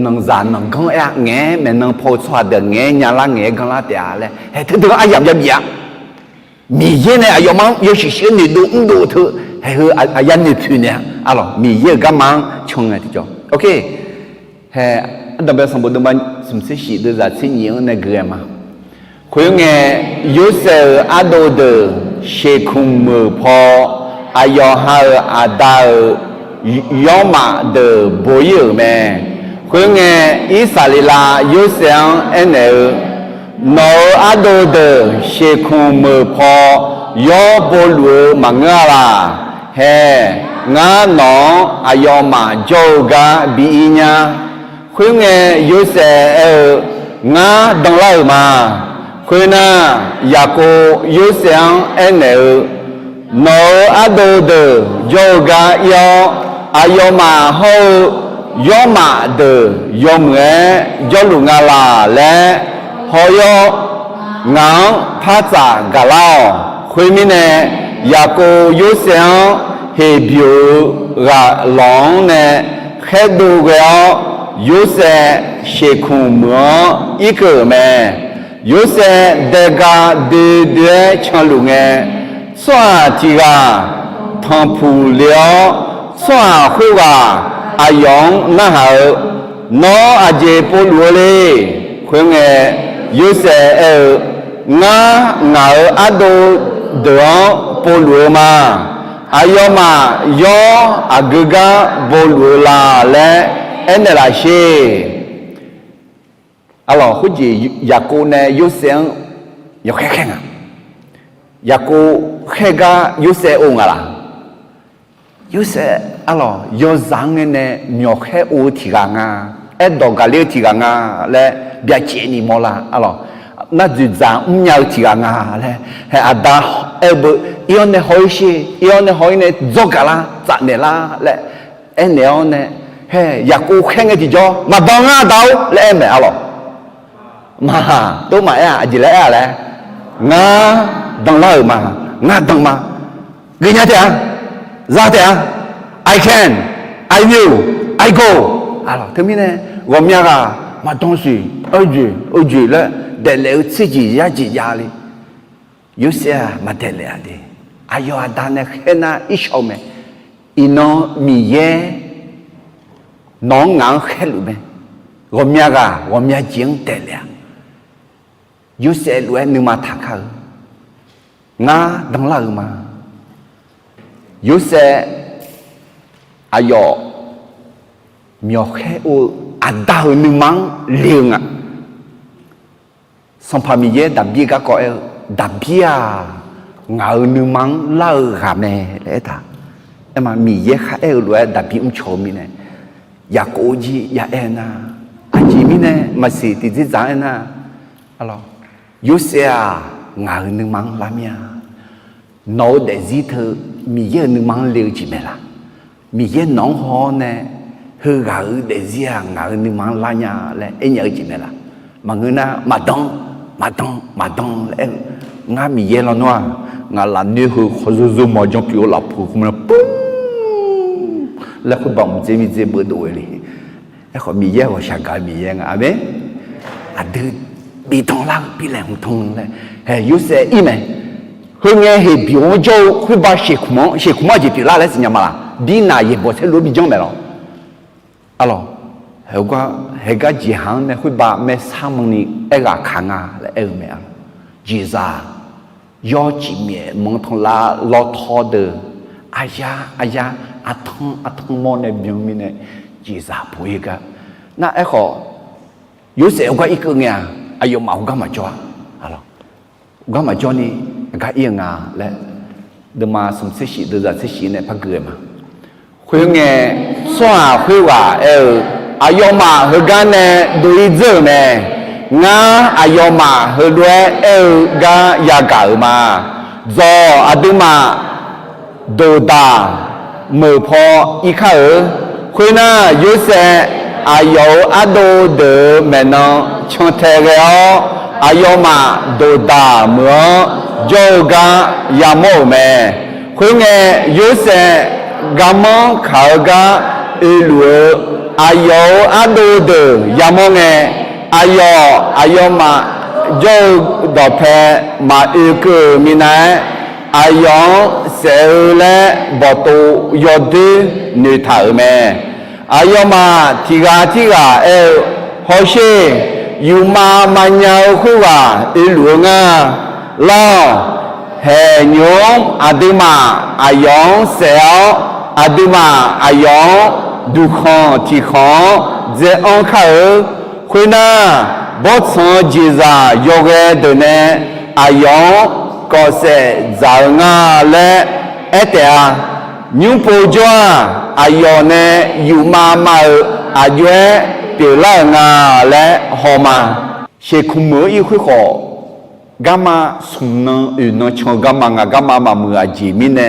nanqzaq nanqganr aer-a, ngaeq-aer maeqnan paw-eu tsawrhaq deuq ngaeq-aer nyalar ngaeq-aer ganrlar taef-a laer haeq teudeuq-anr aryamq yabif-a. Miqyaer nae aqyawfmaf-anr yawshuif shuif-aer noeqdov mrdov teu, haeq heu aqyawf noeqpoeq naeq-a. Arlawq, Miqyaer-euq garma-anr can ngae tiqjawr. Oke. Hae, ardanqbae sanqbof deuvma smqtser shif deuvzaq tser nyif-anr nae gui ghae ma. Khoerngae, Yorsaev-euq ardov deuq sheuqkmq meuq paw, aqyawf ha-euq aqda-euq yawrmaf deuq bo ir-euq mae. Khoerngae, Irsaqleqlav Yorsaev-anr aernaeq-eu, Nawq-euq ardov deuq sheuqkmq meuq paw yawr bo luf-eu maqngeur-a laq. Hae, ngar nawq-anr aqyawfmaf jawr-eu gar bi ir nya. Khoerngae, Yorsaev aer-eu, Ngar danlar-euq ma. Khoernar, Yaqkov Yorsaev-anr aernaeq-eu, Nawq-euq ardov deuq jawr-eu gar ir-awr, aqyawfmaf hawr-eu yawrmaf deuq yawmuiq-aer jawrluf nga laq laer haw-awr, ngaq-anr par tsaf gaqlar-awq. Khoermirnae, Yaqkov Yorsaev-anr Heqbyov-eu ghaq lawq-anr nae khaerdov ghae-awr, Yorsaev sheuqkmq meuq-anr irkeuv-euq mae. Yorsaev daega doe doe-aer canluf ngae, tsawrhaq tiq ghaq tanqpuq le-awr, tsawrhaq khoerghaq aqyawf-anr narhaq-eu, Nawr aqjeq povluf-eu le? Khoerngae, Yorsaev aer-eu, Ngar ngaq-euq ardov deuq-anr povluf-eu ma. Aqyawfmaf yawr aqgeu gar bowluf-eu la laer aernaeq laf sher. Arlawq, khoerjeq Yaqkov nae Yorsaev-anr yawkhaer khaer nga. Yaqkov khaer gar Yorsaev ov nga laq? Yorsaev, arlawq, yawzaq-anr ngae nae myawqkhaer ov-eu tiq ghaq nga, aerdawq gaqler-eu tiq ghaq nga laer byacaevni mawrlar, arlawq, nar dzoeqdzaq mrnya-eu tiq ghaq nga laer, hae aqda aer-eu beu, ir-awr nae haw-ir sher, ir-awr nae haw-ir nae dzawrgaq lar, tsafnaeq lar laer aernaeq-awr nae, hae Yaqkov khaer ngae tiqjawr, Maqdan ngar da-or laer aer mae, arlawq. Maqha, tov maqaer-a, aqjeq laer aer-a laer, Ngar danlar-euq ma, ngar dan ma. Geufnya taef-a, za taef-a, I can, I will, I go. Arlawq, teumirnae ghawqmya ghaq maqdan siq, oejoeq oejoeq laer daeflaef-eu tserjeq yarjeq javle. Yorsaev-aq maqdaeq laef-a de. Aqyawf aqda nae khaernar irshawr-eu mae. Iqnan Miqyaer nawq-anr ngaq-anr khaerluf mae. Ghawqmya ghaq ghawqmya jeq-anr daeqlaef-a. Yorsaev lof-aer nuima taqkar-eu, Ngar danlar-euq ma. Yorsaev aqyawf myawqkhaer or-eu aqda-euq nuima-anr le-eu nga. Sanqpaq Miqyaer Daqbir garkawv aer-eu, Daqbir-aq, ngaq-euq nuima-anr lar-eu ghaq mae laer aertaq. Aerma Miqyaer kharaer-eu lof-aer Daqbir mrcaw-eu mirnae, Yaqkov jir ya aer nar, aqjeq mirnae maqsiq tiqdzerdzaq-anr aernar, Yorsaev-aq, ngaq-euq nuima-anr lar mir-a. Nawq-eu daefzir teu Miqyaer-euq nuima-anr le-eu jeq mae laq? Miqyaer nawq-anr haw-awr nae, heughaq-euq daefzir-aq ngaq-euq nuima-anr lar nya laer aernya-eu jeq mae laq? Maqngeur nar, maqdan, maqdan, maqdan laer aer-eu. Ngar Miqyaer lawnmr-aq, ngaq lafnoer heu khawzor zor mawq janr pyeuf-eu lafpuq khoermawr-a pur laer khoerbav mqdzer miqdzer beuvdov-eu le. Aerkhawf Miqyaer ghawqshaq gaq-eu Miqyaer nga. Aqmeq. Aqdui bidanlar-eu bilaeq hmq tanq laer, hae Yorsaev ir mae. Heungae Heqbyov-anr jawr-eu khoerbav sheuqkmq-anr, sheuqkmq-anr aqjeq pyeuflar laer siqnya ma laq? Birnaq yaeqbawq saerlu-anr bijawr maeq lawq. Arlawq, haegar jeqhaq-anr nae khoerbav maersar manrni aerghaq kaq nga laer aer-eu mae. Jeqzaq yawr cif myaef manq tanqlav lawtaw deuq, aryar aryar, artanr artanr mawr nae byan mirnae jeqzaq puq-ir gar. Nar aerkhawf, Yorsaev heugar irkeuv ngae-aq, aqyawfmaf heugar maqjawr-a. Heugar maqjawr ni, aqgar ir-eu nga laer, deuvma smq tser shif deuvzaq tser shif nae par gui-eu ma. Khoerngae, tsawrhaq khoerghaq aer-eu, Aqyawfmaf heugar nae dov-ir dzeur-euq mae. Ngar aqyawfmaf heulof-aer aer-eu gar yagaq-euq ma. Dzawq aqduimaf doqdaq meuq paw ir kar-eu. Khoernar, Yorsaev aqyawf-euq ardov deuq-euq maeqnan cantae ghae-awr, aqyawfmaf doqdaq meuq-anr jawr-eu gar yamawr-euq mae. Khoerngae, Yorsaev garmanr kaq-eu gar oeluf-eu aqyawf-euq ardov deuq yamawr ngae, aqyawf aqyawfmaf jawr-eu dawqpae maqoekeuv-euq minav-aer, aqyawf-anr saef-eu laer bawqtov yawdoer noeqtaq-euq mae. Aqyawfmaf tiq ghaq tirghaq aer-eu, Hawsher, yufmav mavnya-eu khoerghaq oeluf-eu nga. Lawr, haeq nymq-anr aqduimaf aqyawf-anr saef-awr, aqduimaf aqyawf-anr duqkhanq tiqkhanq-anr dzae-anr kar-eu. Khoernar, bawrtsanq-eu jeqzaq yawghae deuq nae aqyawf-anr kawf saef dzaq-eu nga laer aer taef-a. Nymr pov jawr-aq, aqyawf nae yufmav mav-euq aqjox-aer pyeuflar-euq nga laer hawma. Sheuqkmq meuq-eu ir khoer khawf, garma smq nan oeq nan can-eu garma nga. Garma maqmuiq aqjeq mirnae,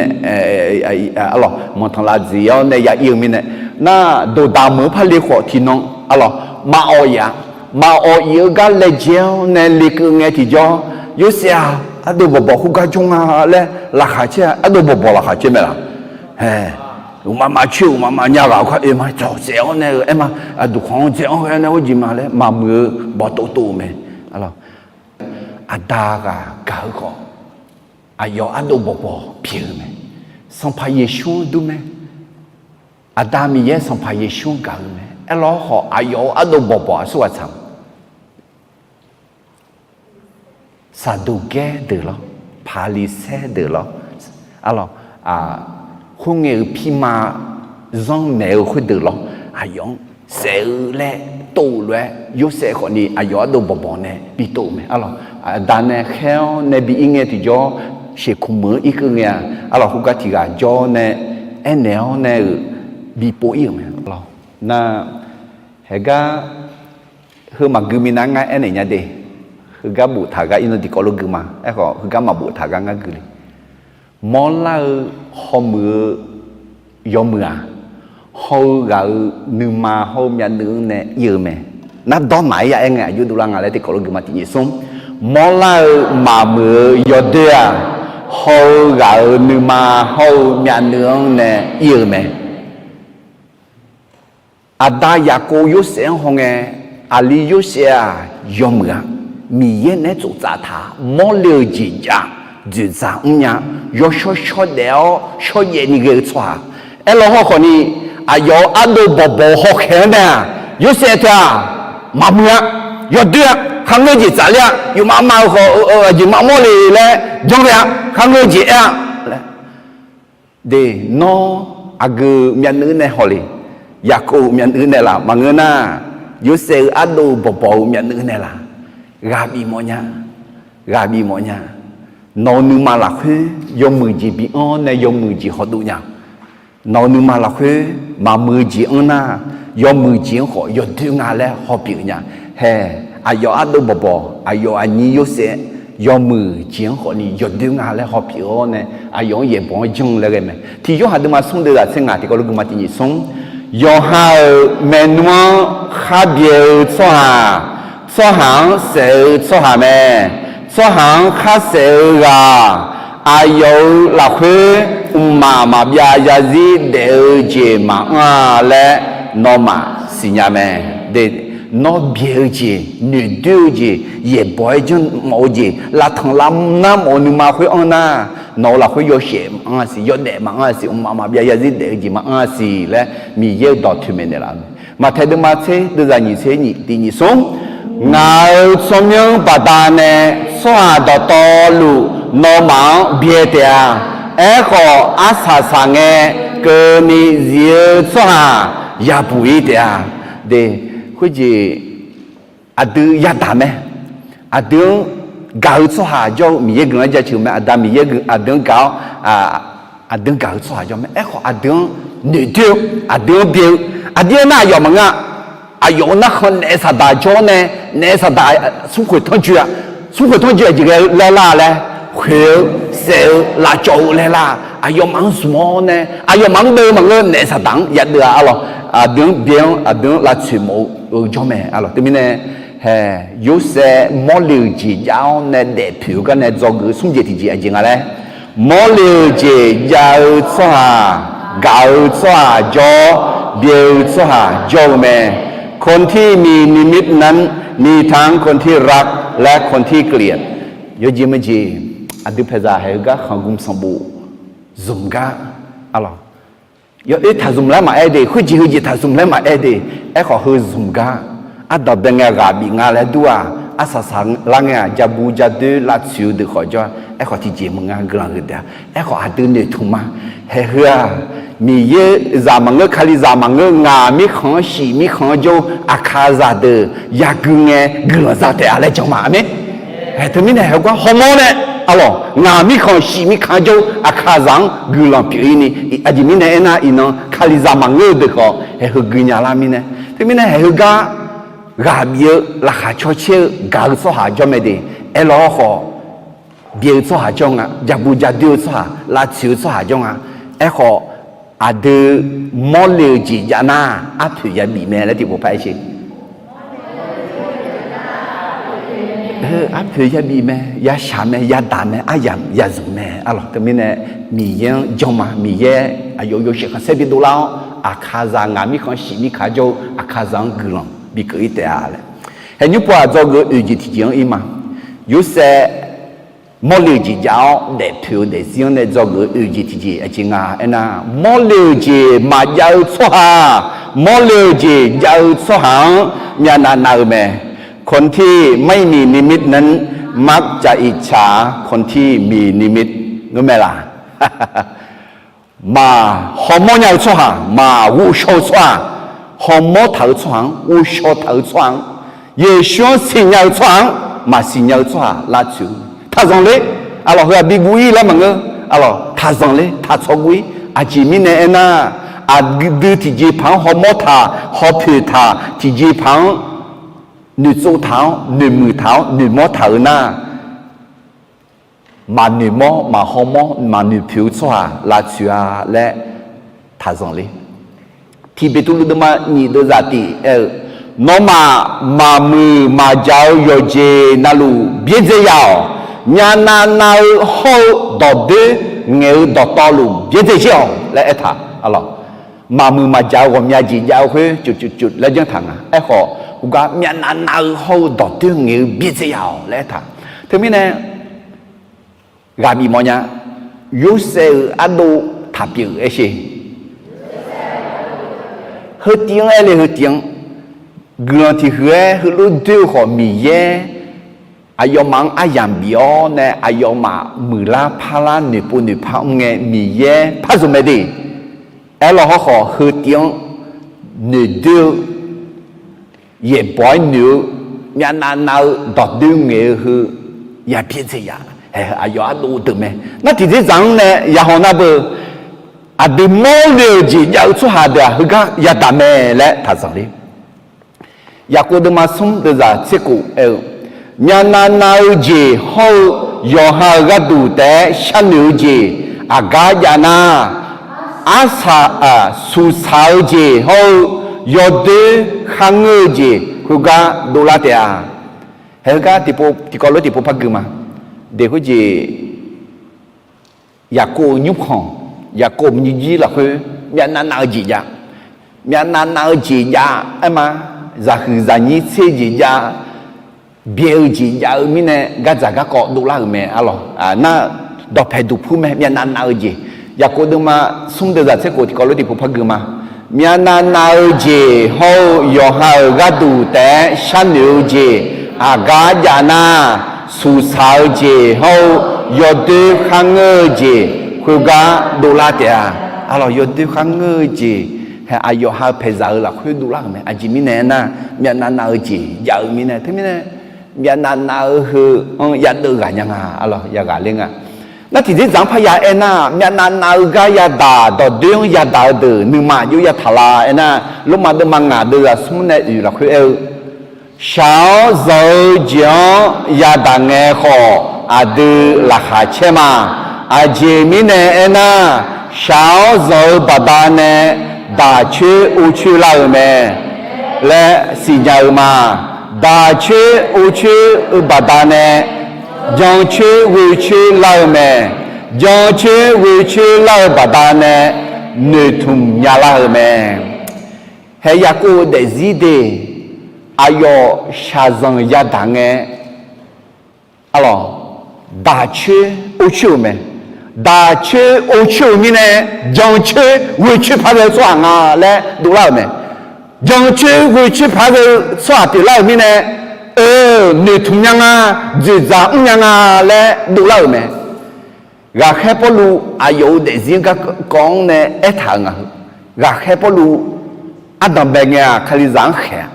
arlawq, manqtanqlav dziq-awr nae ya ir-eu mirnae, nar, doqdaq meuq-eu parle khawf tiqnan, arlawq, maqawq ir-a. Maqawq ir-eu gar laejae-awr nae lekeuv ngae tiqjawr, Yorsaev-aq, ardov bawqbawq khoergar jawr nga laer laqkhaq caer-a. Ardov bawqbawq laqkhaq caer mae laq? Haeq, uqmav maqcoer uqmav maqnya ghaq-eu kar oe ma. Cawq saef-awr nae-eu aer ma. Duqkhanq-anr dzae-anr ghae nae ghoer jeq ma laer maqmuiq-eu bawqtov tov-eu mae. Aqda ghaq gaq-eu khawf, aqyawf ardov bawqbawq pyeuf-eu mae. Sanqpaq Yeqsur-anr dur mae. Aqda Miqyaer Sanqpaq Yeqsur-anr gaq-eu mae. Aerlawr khawf, aqyawf-euq ardov bawqbawq aqsurghaq tsaq-eu Saqduqgaer deuq lawr, Paqliqsaer deuq lawr, arlawq, khoerngae-euq pirma zanrnaeq-eu khoerdeuq lawr, aqyawf-anr saef-eu laer tov-eu lof-aer, Yorsaev khawfni aqyawf ardov bawqbawq nae bitov-eu mae. Arlawq, aqda nae khaer-awr nae bi ir ngae tiqjawr, sheuqkmq meuq-eu irkeuv ngae-a. Arlawq, khoergar tiq ghaq jawr nae aernaeq-awr nae-euq bipov ir-euq mae. Arlawq, nar, haegar heu maqgui minav ngar aernaeq nya de. Heugar boftaq gar ir nan tiqkawv lof gui ma. Aerkhawf, heugar maqboftaq gar ngar gui le. Mawrlar-eu hawmuiq-eu yawmuiq-aq, haw-eu ghaq-euq nuima hawr-eu myavnuiv-anr nae ir-eu mae. Nar dawrnaq-aer ya aer ngae aqjox dovlar nga laer tiqkawv lof gui ma. Tiqnyif smr, mawrlar-eu maqmuiq-eu yawdoer-aq, haw-eu ghaq-euq nuima hawr-eu myavnuiv-anr nae ir-eu mae. Aqda Yaqkov Yorsaev-anr hawngae, aqli Yorsaev-aq yawmuiq-a. Miqyaer naeq-aer tsoftsaf taq-a. Mawrle-eu jeq jav, dzoeqdzaq mrnya, yawshawr shawr daef-awr shawrjaev ni ghae-eu tsawrhaq. Aerlawr hawrkhawf ni, aqyawf-euq ardov bawqbawq hawkhaeq-anr nae-aq, Yorsaev teu-aq maqmuiq-a, yawdoer-a, kharngeur jeq tsafler-a, yufmav mav-eu khawf aqjeq maqmawr le laer janr ghae-a, kharngeur jeq aer-a laer. De, nawr aqgeu myavnuiv nae haw le? Yaqkov myavnuiv nae laf maqngeur nar, Yorsaev-euq ardov bawqbawq-euq myavnuiv nae laf? Ghaq bif mawf nya, ghaq bif mawf nya. Nawq-euq nuima lafkhoer yawmuiq jeq bi anr-awr nae yawmuiq jeq hawdov nya. Nawq-euq nuima lafkhoer maqmuiq-eu jeq anr nar, yawmuiq jeq-anr khawf yawdoer nga laer hawpyeuf nya. Hae, aqyawf ardov bawqbawq, aqyawf aqnyir Yorsaev, yawmuiq jeq-anr khawfni yawdoer nga laer hawpyeuf-awr nae, aqyawf-anr yaeqbawq-anr janr-eu laer ghae mae. Tiq Yorhaq deuvma smr deuvzaq tser ngaq tiqkawv lof gui ma. Tiqnyif smr, yawqha-euq maernmr-anr khar byae-eu tsawrhaq, tsawrhaq-anr saef-eu tsawrhaq mae. Tsawrhaq-anr khar saef-eu ghaq, aqyawf-euq lafkhoer mqmaq maqbyav zarzir daef-eu jeq maqanr-a laer nawmaf siqnya mae. De, nawr byae-eu jeq, noeqdoer-eu jeq, yaeqbawq-aer janr mawf-eu jeq, lavtanq lavnar mawf-eu nuima khoer anr nar, nawq-euq lafkhoer yawshaef maqanr-a siq, yawdaef maqanr-a siq, mqmaq maqbyav zarzir daef-eu jeq maqanr-a siq laer Miqyaer-euq dawq toeqmaeq naeqlaf-eu mae. Maqtaeq deuvma tser deuvzaq nyiq tser nyiq tiqnyif smr, ngaq-euq tsawrmyanr baqdanae tsawrhaq dawqtawvluf nawmaf-anr byae taef-a. Aerkhawf, arsaq saq ngae keuvni zif-eu tsawrhaq yabuq-ir taef-a. De, khoerjeq aqdui yadaq mae. Aqdui-anr gaq-eu tsawrhaq jawr-eu Miqyaer guiqlanq-anr jaceuq mae. Aqda Miqyaer aqdui-anr gaq-awr, aqdui-anr gaq-eu tsawrhaq jawr mae. Aerkhawf, aqdui-anr noeqdoer-eu, aqdui-anr byae-eu, aqdui-anr nar aqyawf maqngeur-a. Aqyawf-euq narkhan naef saqdaq jawr-awr nae, naef saqdaq smrkhoeq tanrjoe-a, smrkhoeq tanrjoe aqjeq ghae laer lar laer, khoeq-eu, saef-eu, lavcawv-eu laer lar, aqyawfmaf-anr zmq-awr nae, aqyawfmaf-anr deuv-eu maqngeur, naef saqdaq-anr yadeuv-a arlawq. Aqdui-anr byae-anr, aqdui-anr lavtsoeq mawf-eu jawr mae arlawq. Teumirnae, hae, Yorsaev mawrle-euq jeq jav-awr nae daefpoeq-eu gar nae dzawgeuf-eu smr jeq tiqjeq aqjeq nga laer, mawrle-euq jeq jav-eu tsawrhaq, gaq-eu tsawrhaq jawr, byae-eu tsawrhaq jawr-eu mae. คนที่มีนิมิตนั้น มีทั้งคนที่รัก และคนที่เกลียด Yawjeq maqjeq, aqdui paeqzaq haeq-eu gar khanqgmq sanqbof zmq gar, arlawq, yawoer taqzmq laer maqaer de, khoerjeq heujeq taqzmq laer maqaer de, aerkhawf heu zmq gar, ardanq bae ngae ghaq bif nga laer dur-aq, arsaq saqlar ngae-aq, jabu jadoer lavtsoeq-eu deuq khawf jawr-a. Aerkhawf tiqjeq maqnga guiqlanq huiq taef-a. Aerkhawf aqdui noeqtmq ma. Haeq heu-aq, Miqyaer zaq maqngeur, Kalizaq maqngeur, ngaq mirkhanq-anr shif mirkhanq-anr jawr-eu Aqkaqzaq deuq yagui ngae guiqlanq za taef-a laer jan ma. Aqmeq. Haeq teumirnae haeq-eu gar hawmawr nae, arlawq, ngaq mirkhanq shif mirkhanq-anr jawr-eu Aqkaqzaq-anr guiqlanq pyeuf-ir ni, aqjeq mirnae aernar, iqnan Kalizaq maqngeur-eu deuq khawf haeq heu gui nya lar mirnae. Teumirnae haeq heu gar ghaq bif-eu laqkhaq caw caer-eu gaq-eu tsawrhaq jawr mae de. Aerlawr khawf, byae-eu tsawrhaq jawr nga, jabu jadoer-eu tsawrhaq, lavtsoeq-eu tsawrhaq jawr nga. Aerkhawf, aqdui mawrle-eu jeq jav nar, arpoeq yabif mae laer tiqpov par-aer sher. Arpoeq yabif mae, yashaq mae, yadaq mae, aryamq yazmq mae, arlawq. Teumirnae Miqyaer-anr jan ma. Miqyaer aqyawf yawshaef khanqsaer bidov lar-awr, Aqkaqzaq ngaq mirkhanq shif mirkhanq jawr-eu Aqkaqzaq-anr guiqlanq bikeuf-ir taef-a laer. Haeq nymr pov-aq, dzawgeuf-eu oeq jeq tiqjeq-anr ir ma. Yorsaev mawrle-euq jeq jav-awr daefpoeq-eu daefzir-anr nae dzawgeuf-eu oeq jeq tiqjeq aqjeq nga aernar, mawrle-euq jeq maqjav-eu tsawrhaq, mawrle-euq jeq jav-eu tsawrhaq-anr myavnav nav-eu mae. คนที่ไม่มีนิมิตนั้น มักจะอิจฉาคนที่มีนิมิต ngeurmae laq? Maq hawmawr nya-eu tsawrhaq, maq ghovshaw-eu tsawrhaq, hawmawr taq-eu tsawrhaq-anr, ghovshaw taq-eu tsawrhaq-anr, Yeqsur-anr siqnya-eu tsawrhaq-anr maqsiq nya-eu tsawrhaq lavtsoeq-eu taqzanq ler. Arlawq, heu-aq biguv-ir laer maqngeur. Arlawq, taqzanq ler, taqtsawv guv-ir. Aqjeq mirnae aernar, aqdui tiqjeqpaq-anr hawmawr taq, hawpoeq taq, tiqjeqpaq-anr noeqtsov taq-awr, noeqmuiq taq-awr, noeqmawr taq-eu nar, maqnoeqmawr, maqhawmawr, maqnoeqpoeq-eu tsawrhaq lavtsoeq-a laer taqzanq ler. Tiq Beqtuvluv deuvma nyiq deuvzaq tiq aer-eu, nawmaf maqmuiq maqjaq-eu yawqjeq navluf byaerdzae ya-awq. Myavnav nav-eu hawr-eu dawqdoer ngaeq-eu dawqtawvluf byaerdzae jer-awq laer aertaq. Arlawq, maqmuiq maqjaq-eu ghawqmya jeq jav-eu khoer cuf cuf cuf laer janr taq nga. Aerkhawf, uqgar myavnav nav-eu hawr-eu dawqdoer ngaeq-eu byaerdzae ya-awq laer aertaq. Teumirnae, ghaq bif mawfnya. Yorsaev-euq ardov taqpyeuf aer sher. Heu tiv-anr aer le, heu tiv-anr, guiqlanq tiq huiq-aer heulof doer-eu khawf, Miqyaer aqyawfmaf-anr aryamq bif-awr nae aqyawfmaf muiqlar parlar noeqpov noeqpar mr ngae, Miqyaer par zmq mae de. Aerlawr hawrkhawf, heu tiv-anr noeqdoer-eu yaeqbawq-aer noeq-eu, myavnav nav-eu dawqdoer ngaeq-eu heu ya byaerdzae ya. Haeq, aqyawf ardov deuq mae. Nar tiqdzerdzaq-anr nae yahaw nar beu, aqdui mawrle-euq jeq jav-eu tsawrhaq deuq-aq, heugar yadaq mae laer taqzanq ler. Yaqkov deuvma smr deuvzaq tser khof aer-eu, myavnav nav-eu jeq hawr-eu yawqha-euq gharduq taef-aer sharnoeq-eu jeq aqgar jav nar, arsaq, suqsaq-eu jeq hawr-eu yawdoer kharngeur-eu jeq khoergar dovlar taef-a. Haeq, heugar tiqkawv lof tiqpov par gui ma. Deq khoerjeq Yaqkov-euq nymrkhanq, Yaqkov nymrjir lafkhoer myavnav nav-eu jeq jav. Myavnav nav-eu jeq jav aer ma. Zaqhuiq zaqnyir tser jeq jav, byae-eu jeq jav-eu mirnae gardzaq garkawv dovlar-euq mae arlawq. Nar dawqpaeq duqpur mae, myavnav nav-eu jeq. Yaqkov deuvma smr deuvzaq tser khof tiqkawv lof tiqpov par gui ma. Myavnav nav-eu jeq hawr-eu yawqha-euq gharduq taef-aer sharnoeq-eu jeq aqgar jav nar, suqsaq-eu jeq hawr-eu yawdoer kharngeur-eu jeq khoergar dovlar taef-a. Arlawq, yawdoer kharngeur-eu jeq, aqyawf ha paeqzaq-eu lafkhoer dovlar-euq mae. Aqjeq mirnae aernar, myavnav nav-eu jeq jav-eu mirnae. Teumirnae, myavnav nav-eu heu-anr yadeuv ghaq nya nga, arlawq, yaghaq ler nga. Nar tiqjeq dzaq-anr parya aernar, myavnav nav-eu gar yadaq, dawqdoer-anr yadaq-eu deuq nuima aqjox yataq la aernar, Lormav deuvma ngaq deuvzaq smr nae oeq lafkhoer aer-eu, shaq-awr zanq-eu jeq-anr yadaq ngae khawf, aqdui laqkhaq caer ma. Aqjeq mirnae aernar, shaq-awr zanq-eu baqdanae daq coer ur coer lar-euq mae laer siqnya-eu ma. Daq coer ur coer-eu baqdanae jan coer ghoe coer lar-eu mae. Jan coer ghoe coer lar-eu baqdanae noeqtmq nya lar-euq mae. Hae Yaqkov-eu daefzir de, aqyawf shaqzanq yadaq ngae, arlawq, daq coer ur coer-euq mae. Daq coer ur coer-euq mirnae, jan coer ghoe coer par ghae-eu tsawrhaq nga laer dovlar-euq mae. Jan coer ghoe coer par ghae-eu tsawrhaq pyeuflar-euq mirnae, eu, noeqtmq nya nga, dzoeqdzaq mr nya nga laer dovlar-euq mae. Ghaqkhaer Pawrluv aqyawf-euq daefzir-anr garkawv-anr nae aertaq-euq nga heu. Ghaqkhaer Pawrluv ardanq bae ngae-aq, Kalizaq-anr khaeq-a.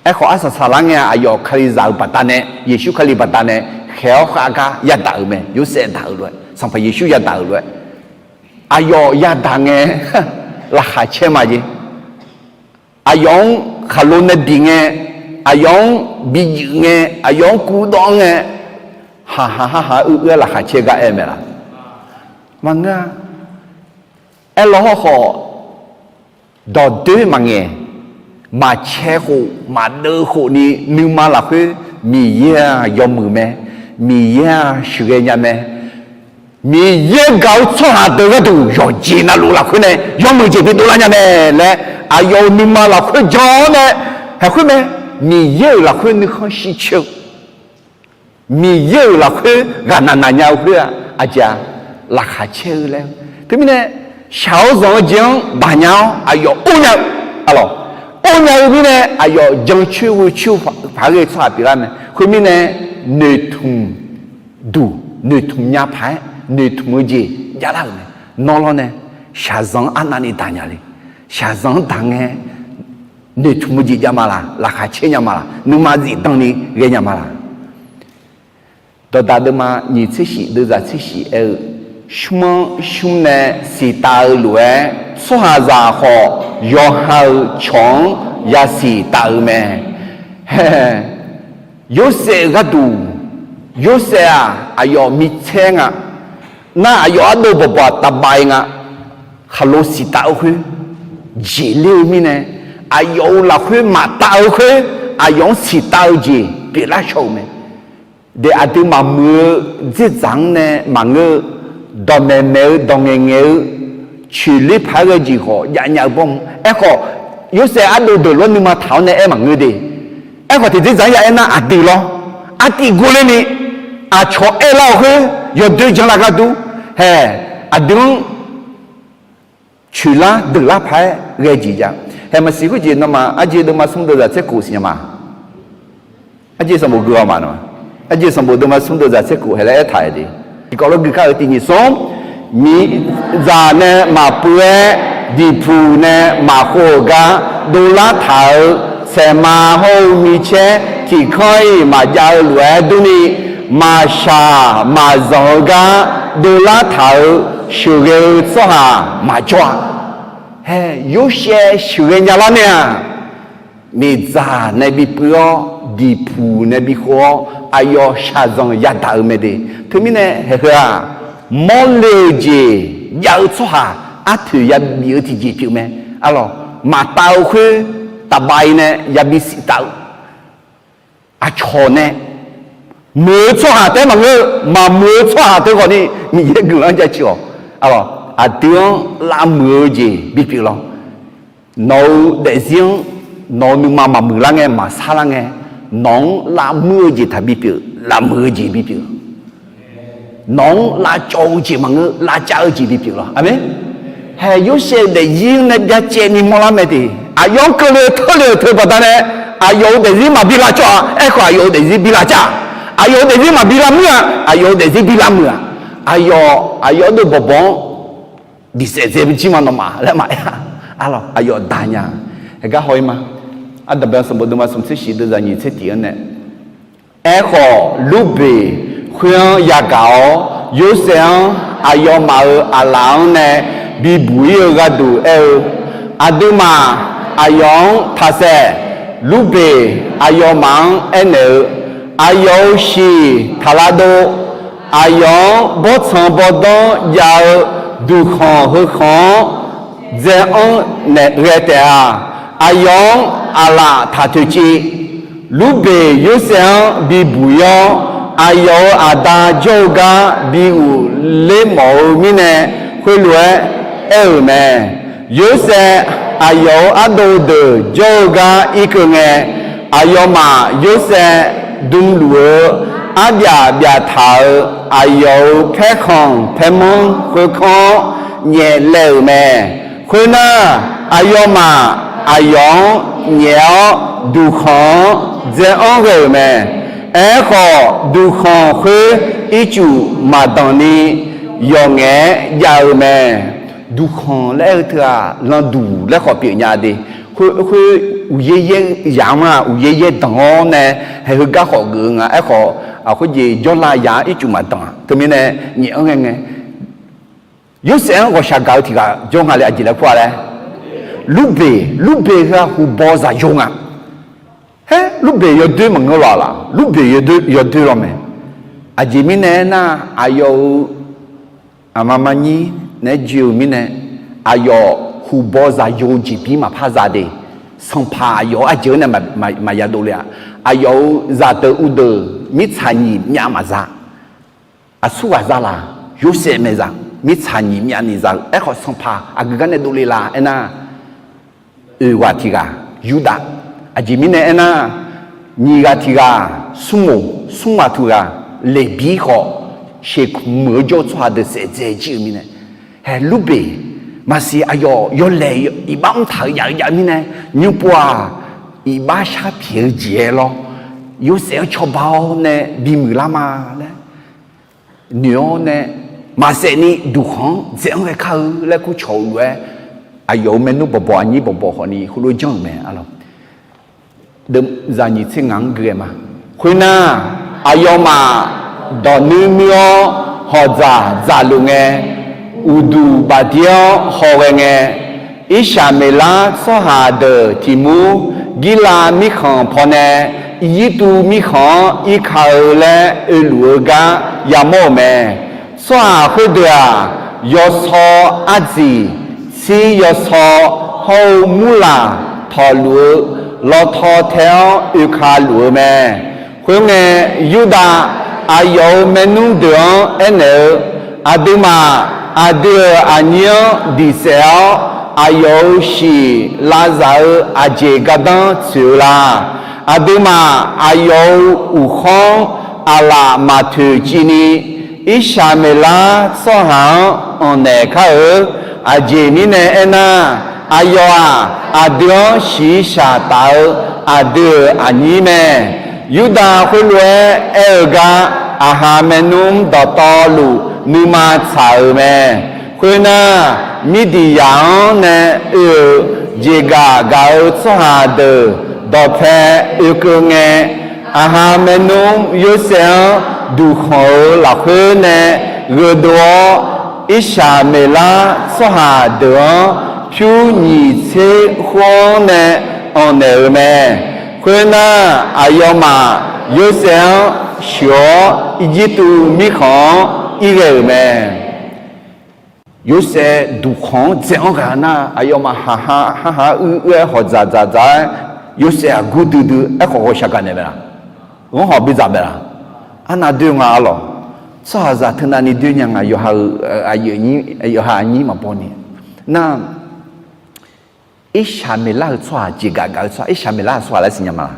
Aerkhawf, arsaq saqlar ngae-aq, aqyawf Kalizaq-euq baqdanae, Yeqsur Kali baqdanae khaeq-awr khav gar yadaq-euq mae. Yorsaev daq-euq lof-aer, Sanqpaq Yeqsur yadaq-euq lof-aer, aqyawf yadaq ngae, laqkhaq caer ma jeq. Aqyawf-anr khaqlo nae diq ngae, aqyawf-anr bi juif ngae, aqyawf-anr kuvdawv ngae, haqhaq haqhaq-aer uir-aer laqkhaq caer gar aer mae laq? Maqngeur-a. Aerlaw hawrkhawf, dawqdoer maqngaeq, maqcae khof maqdeuv khofni nuima lafkhoer Miqyaer-aq yawmuiq mae, Miqyaer-aq sheuqghae nya mae, Miqyaer gaq-eu tsawrhaq deuq gharduq yawqjeq navluf lafkhoer nae yawmuiq jeq bi dovlar nya mae laer, aqyawf-euq nuima lafkhoer jan-awr nae, haeq khoer mae, Miqyaer-euq lafkhoer nuikhanr shircoer-eu, Miqyaer-euq lafkhoer ghaqnaq naq nya-eu khoer-aq, aqjeq-aq, laqkhaq caer-eu laer-eu. Teumirnae, shaq-awr zanq-eu jeq-anr baqnya-awr aqyawf or nya-eu, arlawq, or nya-eu mirnae aqyawf jancoer ghoecoer paq-aer ghae-eu tsawrhaq pyeuflar mae. Khoermirnae, noeqtmq duq, noeqtmq nya paq-aer noeqtmq-eu jeq javlar-euq mae. Nawr lawr nae shaqzanq-anr arnavni daq nya le. Shaqzanq-anr daq ngae, noeqtmq-eu jeq jav ma laq? Laqkhaq caer nya ma laq? Nuima zifdan ni ghae nya ma laq? Dawqdaq deuvma nyiq tser shif deuvzaq tser shif aer-eu, shmr-anr shmr nae siqtav-eu lof-aer, tsawrhaqzaq khawf yawqha-euq cawq-anr yasiq taf-eu mae. Yorsaev-euq gharduq, Yorsaev-aq, aqyawf micaer nga. Nar aqyawf ardov bawqbawq-aq taqbav-i nga. Khaqlo siqtav-eu khoer, jeqler-eu mirnae, aqyawf-euq lafkhoer maqtav-eu khoer, aqyawf-anr siqtav-eu jeq pyeuflar shaw-euq mae. Daef aqdui maqmuiq-eu dzerdzaq-anr nae maqngeur-eu, dawqmaeq maeq-eu dawqngaeq ngaeq-eu, coeqler paq-aer ghae jeq khawf javnya-eu bawrm. Aerkhawf, Yorsaev ardov deuq lof-aer nuima taq-awr nae aer maqngeur de. Aerkhawf, tiq dzerdzaq-anr ya aernar aqdui lawr, artiv gor lerni aqcawq aerlar-euq khoer yawdoer janlar gharduq, hae, aqdui-anr coeqlar deuqlar paq-aer ghae jeq jav. Hae, maqsiq khoerjeq nawmaf Arjeq deuvma smr deuvzaq tser kof siqnya ma. Arjeq sanqbof gui-awq ma nawmaf. Arjeq sanqbof deuvma smr deuvzaq tser kof hae laer aertaq-euq de. Tiqkawv lof gui kar-eu tiq nyiq smr, miqzaq nae maqpuiv-aer, diqpuq nae maqkhov-euq gar dovlar taq-euq saeqma hawr-eu micaer tiq kanr-iq maqjav-eu lof-aer durni, maqshaq maqzanq-eu gar dovlar taq-euq sheuqghae-eu tsawrhaq maqjawr-a. Hae, Yorsaev sheuqghae nyalar nae-aq, miqzaq nae bipuiv-awr, diqpuq nae bikhov-awr, aqyawf shaqzanq yadaq-eu mae de. Teumirnae haeq heu-aq, mawrle-eu jeq jav-eu tsawrhaq arpoeq yabif-eu tiqjeq pyeuf mae. Arlawq, maqtav-eu khoer taqbav-i nae yabi siqtav-eu, aqcawq nae muiq-eu tsawrhaq taef-aer maqngeur-eu, maqmuiq-eu tsawrhaq teughawqni Miqyaer guiqlanq-anr jaceuq-awq. Arlawq, aqdui-anr lavmuiq-eu jeq bipyeuf lawr. Nawq-euq daefzir-anr nawq-euq nuima maqmuiq lar ngae, maqsar lar ngae, nawq-anr lavmuiq-eu jeq taqbi pyeuf, lavmuiq-eu jeq bipyeuf. Nawq-anr lavcawv-eu jeq maqngeur, lavcav-eu jeq bipyeuf lawr. Aqmeq. Hae, Yorsaev-euq daefzir-anr nae byacaevni mawrlar mae de. Aqyawf-anr keuvle-eu teule-euq teu baqdanae, aqyawf-euq daefzir maqbi lavcawv-a. Aerkhawf, aqyawf-euq daefzir bi lavcav-a. Aqyawf-euq daefzir maqbi lavmuir-a. Aqyawf-euq daefzir bi lavmuiq-a. Aqyawf, aqyawf ardov bawqbawq-anr diqsaef dzae jir ma nawmaf laer maqaer-a. Arlawq, aqyawf daq nya. Haeq gar haw-ir ma. Ardanqbae sanqbof deuvma smq tser shif deuvzaq nyiq tser tiq-anr nae, aerkhawf, Lurbeq khoer-anr yagaq-awr, Yorsaev-anr aqyawfmaf-euq aqlaf-anr nae bibuq-ir-eu gharduq aer-eu, aqduimaf aqyawf-anr taqsaef. Lurbeq aqyawfmaf-anr aernaeq-eu, aqyawf-euq shiq taq lavdov. Aqyawf-anr bawrtsanq bawrdanr jav-eu duqkhanq heukhanq-anr dzae-anr naeq ghae taef-a. Aqyawf-anr aqlaf taq toeqciv. Lurbeq Yorsaev-anr bibuq-ir-awr, aqyawf-euq aqda jawr-eu gar bi ghofler mawf-eu mirnae, khoerlof-aer aer-euq mae. Yorsaev aqyawf-euq ardov deuq jawr-eu gar irkeuv ngae, aqyawfmaf Yorsaev dmluf-eu arbyaf byaf taq-euq aqyawf-euq paerkhanq paermanr khoerkanr-anr nyaef laev-euq mae. Khoernar, aqyawfmaf aqyawf-anr nyaef-awr duqkhanq-anr dzae-anr ghae-euq mae. Aerkhawf, duqkhanq khoer ircuf maqdanq ni yawqngaef-aer jav-eu mae. Duqkhanq laer aer-eu teughaq landuq laer khawf pyeuf nya de. Khoer, khoer uqyaer yaer yamq-anr-aq, uqyaer yaer danq-awr nae, haeq heugar khawf geuf-eu nga. Aerkhawf, aqkhoer jeq jawrlav yamq-anr ircuf maqdanq-a. Teumirnae nyaef-anr ghae ngae, Yorsaev-anr ghawqshaq gaq-eu tiq ghaq jawr nga le, aqjeq laer kur-a laer. Lurbeq, Lurbeq heu-aq huqbaw zaqyo nga. Haer, Lurbeq yawdoer maqngeur lawq laq, Lurbeq yawdoer, yawdoer lawr mae. Aqjeq mirnae aernar, aqyawf-euq aqma marnyir naeq-aer joe-eu mirnae, aqyawf huqbaw zaqyo jeqbir maqpar za de. Sanqpaq aqyawf-anr aqjeq-anr nae maq, maq, maqya dovle a. Aqyawf-euq zaqdeuq uvdeuq mirtsaq nyiq myav maqza. Aqsur ghaq za laq, Yorsaev maeqzaq mirtsaq nyiq myav ni za-eu. Aerkhawf, sanqpaq aqgeu gar nae dovle laf aernar, oeq ghaq tiq ghaq Yurdav. Aqjeq mirnae aernar, nyiq ghaq tiq ghaq smrmoq, smr ghaq tiq ghaq Leqbir khawf, sheuqmuiq-eu jawr-eu tsawrhaq deuq saef dzae jir-eu mirnae, haeq Lurbeq maqsiq aqyawf yawlaeq iqbax mr taq-eu jav-eu jav mirnae, nymr pov-aq, iqbax shar pyaeq-eu jeq-aer lawr, Yorsaev-anr cawba-awr nae bimuiq lar ma laer noeq-awr nae, maqsaef ni duqkhanq-anr dzae-anr ghae kar-eu laer kur cawq-eu lof-aer, aqyawf-euq maernmr bawqbawq aqnyir bawqbawq khawfni heulof-aer janr-euq mae. Aqlawq, zaq nyiq tser ngaq-anr gui-aer ma. Khoernar, aqyawfmaf dawq nuir muir-awr hawq dzaq dzaqluf ngae, uqduq bafdir-awr hawghae ngae, Irsaqmeqlar tsawrhaq deuq tiq mur Girlav mirkhanq pawnae Irjirtuv mirkhanq-anr irka-eu laer oeluf-eu gar yamawr-euq mae. Tsawrhaq khoerdeuq-aq, yawsaw ardziq, tsir yawsaw hawr-eu murlaq tawqluf-eu lawtaw tae-awr oeka luf-eu mae. Khoerngae, Yurdav aqyawf-euq maernmr deuq-anr aernaeq-eu, Aqduimaf aqdui-euq aqnyir-anr diq saef-awr, aqyawf-euq shiq lavzaq-eu aqjeq gardanr tsoeq-eu la? Aqduimaf aqyawf-euq uqkhawr-anr aqlaf maqtoeq civni, Irsaqmeqlar tsawrhaq-anr anqnaeq kar-eu. Aqjeq mirnae aernar, aqyawf-aq, aqdui-anr shiqshaq taf-eu aqdui-euq aqnyir mae. Yurdav khoerlof-aer aer-eu gar, Aqha maernmr dawqtawvluf nuima tsaq-euq mae. Khoernar, Mirdiqyaq-anr nae oe-euq jeqgaf gaq-eu tsawrhaq deuq dawqpae oekeuv ngae, Aqha maernmr Yorsaev-anr duqkhanq-euq lafkhoer nae gheudov-awr, Irsaqmeqlar tsawrhaq deuq-anr pyur nyiq tser khoer-anr nae anqnaeq-euq mae. Khoernar, aqyawfmaf Yorsaev-anr sheuq-awr, Irjirtuv mirkhanq-anr irghae-euq mae. Yorsaev duqkhanq-anr dzae-anr ghaq nar, aqyawfmaf haqha haqha uir uir-aer hawq dzaq dzaq dzaq-aer, Yorsaev aqgur duidui aerkhawf ghawqshaq gaq naeq mae laq? Ghanr hawq bidzaq mae laq? Arnav doer nga arlawq. Tsawrhaqzaq teunav ni doer nya nga, yawqha-euq aqyuif aqnyir, yawqha aqnyir maqbaw ni. Nar, Irsaqmeqlar-euq tsawrhaq jeqgaf gaq-eu tsawrhaq, Irsaqmeqlar-euq tsawrhaq laer siqnya ma laq?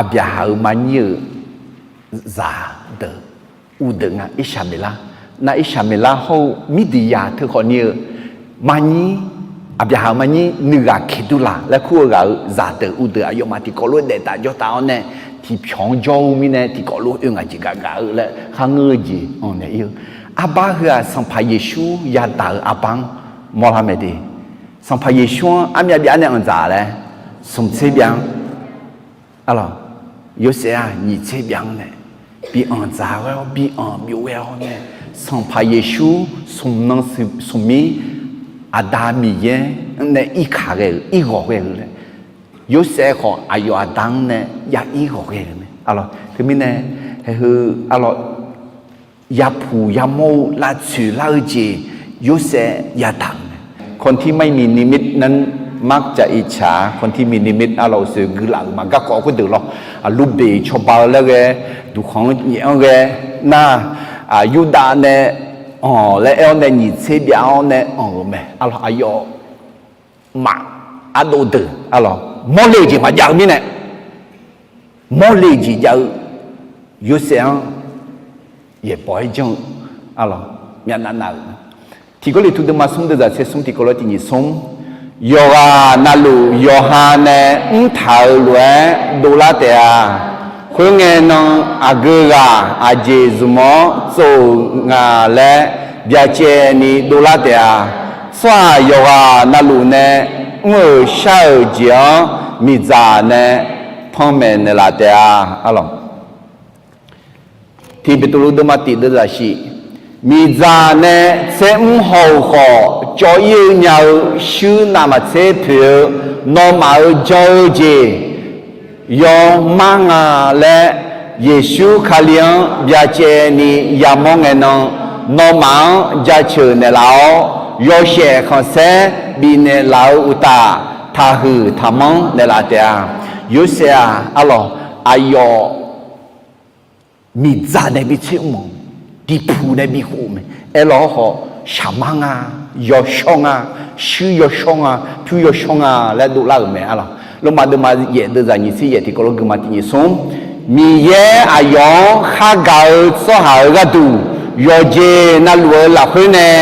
Aqbyaqhaq-euq marnyir-euq zaqdeuq uvdeuq nga Irsaqmeqlar. Nar Irsaqmeqlar hawr-eu Mirdiqyaq teukhawf ni-eu marnyir, Aqbyaqhaq-euq marnyir nuighaq Keqdurlaq laer kur-eu ghaq-euq zaqdeuq uvdeuq aqyawfmaf tiqkawv lof-aer daef taf jawr taf-awr nae, tiqpyawq-anr jawr-eu mirnae tiqkawv lof-aer oe ngaq jeq gaq gaq-eu laer kharngeur-eu jeq anqnaeq ir-eu. Arbar heu-aq, Sanqpaq Yeqsur yadaq-eu arbar-anr mawrlar mae de. Sanqpaq Yeqsur-anr armyav byav nae anqdzaq laer, smq tser byav-anr, arlawq, Yorsaev-aq nyiq tser byav-anr nae, bi anqdzaq ghae-awr, bi anq byov ghae-awr nae, Sanqpaq Yeqsur smq nan smq mir, Aqda Miqyaer nae irkaq ghae-euq, irghawq ghae-euq laer, Yorsaev khawf aqyawf aqda-anr nae ya irghawq ghae-euq mae. Arlawq, teumirnae, haeqheu, arlawq, yapuq yamawr-eu lavtsoeq lar-eu jeq, Yorsaev yadaq-euq mae. คนที่ไม่มีนิมิตนั้นมักจะอิจฉา คนที่มีนิมิต arlawq, uqsoeq guilaf-euq ma. Garkawv khoerdeuq lawr, Lurbeq cawba-eu laer ghae, duqkhanq-anr nyaef-anr ghae nar, Yurdav nae anq laer aer-awr nae nyiq tser byav-awr nae anq-euq mae. Arlawq, aqyawf maf ardov deuq, arlawq, mawrle-euq jeq maqjav-eu mirnae, mawrle-euq jeq jav-eu Yorsaev-anr yaeqbawq-aer janr-eu, arlawq, myavnav nav-euq. Tiq Gawrliqtu deuvma smr deuvzaq tser smr tiqkawv lof tiq nyiq smr, yawqghaq navluf yawqha nae mrtaq-euq lof-aer dovlar taef-a. Khoerngae nan aqgeu ghaq aqjeq zmq-anr tsov-euq nga laer byacaevni dovlar taef-a. Tsawrhaq yawqghaq navluf nae mr-euq shar-euq jeq-anr miqdzaq nae panmaeq naeqlaf taef-a. Arlawq, tiq Beqtuvluv deuvma tiq deuvzaq shif, miqdzaq nae tsermr haw-euq khawf cawv-ir-eu nya-eu shuir navmaqtser poeq-eu, nawmaf-euq jan-eu jeq yawmar nga laer, Yeqsur Kali-anr byacaevni yamawr ngae nan, nawmaf-anr jaceuq naeqlaf-awr, yawshaef khanqsaer bifnaeq laf-eu uqtaf, taqhuiq taqmanr naeqlaf taef-a. Yorsaev-aq, arlawq, aqyawf miqdzaq nae bi tsermr-euq, diqpuq nae bikhof-eu mae. Aerlawr khawf, shaqmar nga, yawshawr nga, shuir yawshawr nga, pyur yawshawr nga laer dovlar-euq mae. Arlawq, Lormav deuvma yaef deuvzaq nyiq tser yaef tiqkawv lof guima tiq nyiq smr, Miqyaer aqyawf-anr khargaq-eu tsawrhaq-euq gharduq, yawqjeq navluf-eu lafkhoer nae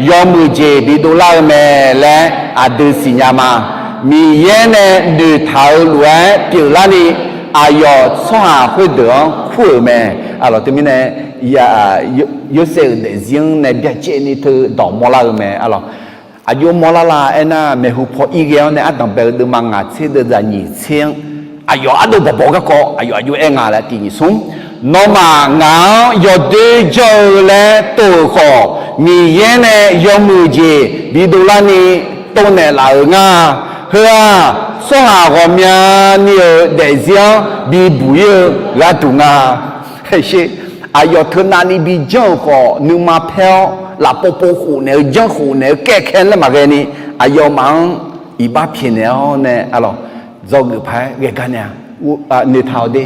yawmuiq jeq bidovlar-eu mae laer aqdui siqnya ma. Miqyaer nae noeqtaq-eu lof-aer pyeuflarni, aqyawf tsawrhaq khoerdeuq-anr kur-euq mae. Arlawq, teumirnae, Yorsaev-euq daefzir-anr nae byacaevni teu dawq mawrlar-eu mae. Arlawq, aqjox mawrlar la aernar, maeqhu paw ir ghae-awr nae ardanq bae-eu deuvma ngaq tser deuvzaq nyiq tser-anr, aqyawf ardov bawqbawq garkawv aqyawf aqjox aer nga laer tiq nyiq smr, nawmaf ngaq-anr yawdoer janr-eu laer tov-euq khawf, Miqyaer nae yawmuiq jeq bidovlarni tovnaeq laf-euq nga. Heu-aq, tsawrhaq ghawqmyani-euq daefzir-anr bibuq-ir-eu gharduq nga. Sher, aqyawf teu navni bijanr-euq khawf, nuima paer-awr lafpov pov khof naeq-eu janr khof naeq-eu kaer kae laer maqghae ni, aqyawfmaf-anr iqbax pyaeqnaeq-awr nae, arlawq, dzawgeuf paq-aer ghae gar nae-a, noeqtaq-awq de.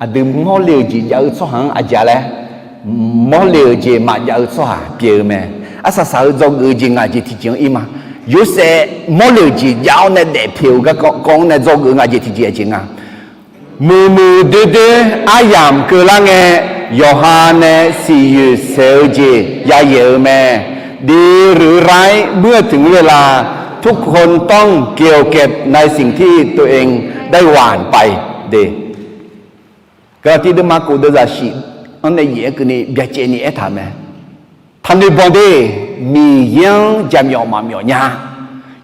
Aqdui mawrle-euq jeq jav-eu tsawrhaq-anr aqjeq laer, mawrle-euq jeq maqjav-eu tsawrhaq pyeuf-eu mae. Arsaq saq-eu dzawgeuf-eu jeq ngaq jeq tiqjeq-anr ir ma. Yorsaev mawrle-euq jeq jav-awr nae daef pyaeq-euq garkawv-anr nae dzawgeuf-eu ngaq jeq tiqjeq aqjeq nga. Muiqmuiq doerdoer aryamq keuvlar ngae, yawqha nae siqyoeq saeq-eu jeq yayaeq-eu mae. หรือไร้เมื่อถึงเวลา ทุกคนต้องเกลียวเก็บในสิ่งที่ตัวเองได้หว่านไป de. Gaqlaqtiv deuvma kof deuvzaq shif-anr nae yaef-aer keuvni byacaevni aertaq mae. Taqnoeq banq de. Miqyaer-anr jaqmyawf maqmyawf nya.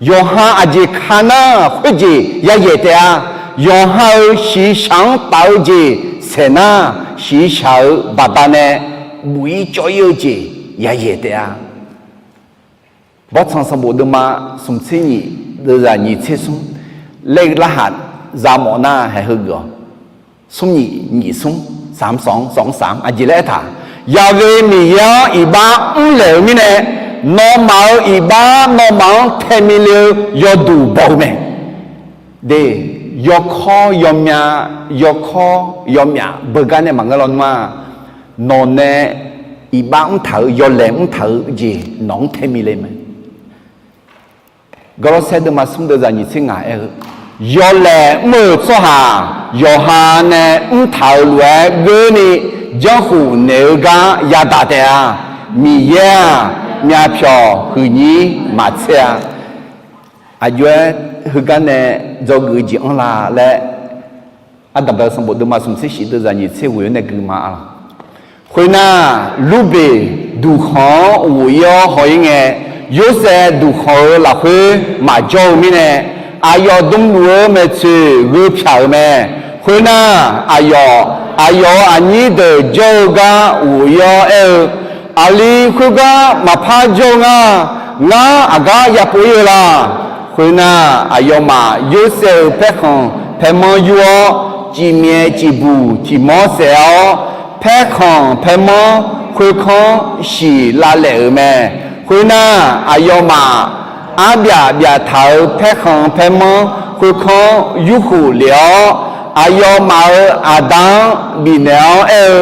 Yawqha aqjeq ka nar khoerjeq yayaeq taef-a. Yawqha-euq shiqshaq-anr taf-eu jeq saeq nar, shiqshaq-euq baqdanae buq-ir cawv-ir-eu jeq yayaeq taef-a. Bawrtsanq sanqbof deuvma smq tser nyiq deuvzaq nyiq tser smr, laer larhaq za mawf nar haeq heugeuf-awq. Smr nyiq nyiq smr, สามสอง สองสาม aqjeq laer aertaq, Yaqghae Miqyaer-anr iqbax mrlaeq-euq mirnae, nawmaf-euq iqbax nawmaf-anr tae mile-eu yawduq baw-eu mae. De, yawkawr yawmyav, yawkawr yawmyaf beugar nae maqngeur lawnmr-a. Nawq nae iqbax mrtaq-euq, yawlaeq mrtaq-eu jeq nawq-anr tae mile mae. Gawrlawrsaer deuvma smr deuvzaq nyiq tser ngaq aer-eu, yawlaeq mr-euq tsawrhaq yawqha nae mrtaq-euq lof-aer geurni janrkhof naeq-eu gar yadaq taef-a. Miqyaer-aq, myavpyawq huiqnyir maqtser-a. Aqjox-aer heugar nae dzawgeuf-eu jeq anrla laer, ardanqbae-eu sanqbof deuvma smq tser shif deuvzaq nyiq tser ghoeq-awr nae gui ma-a. Khoernar, Lurbeq duqkhanq-anr ghof-ir-awr haw-ir ngae, Yorsaev duqkhanq-euq lafkhoer maqjawr-eu mirnae, aqyawf dmluf-eu maeqtsoeq gheu pyaq-euq mae. Khoernar, aqyawf Aqyawf-euq aqnyir deuq jawr-eu gar ghof-ir-awr aer-eu, Aqli khoergar maqpar jawr-eu nga. Ngar aqgar yapov-ir-eu la? Khoernar, aqyawfmaf Yorsaev-euq paerkhanq paermanr yur-awr, cifmyaef cifbuq tiq mawr saef-awr, paerkhanq paermanr khoerkanr shiq lavlaef-euq mae. Khoernar, aqyawfmaf arbyaf byaf taq-euq paerkhanq paermanr khoerkanr yurkhof lef-awr, aqyawfmaf-euq aqda-anr bifnaeq-awr aer-eu,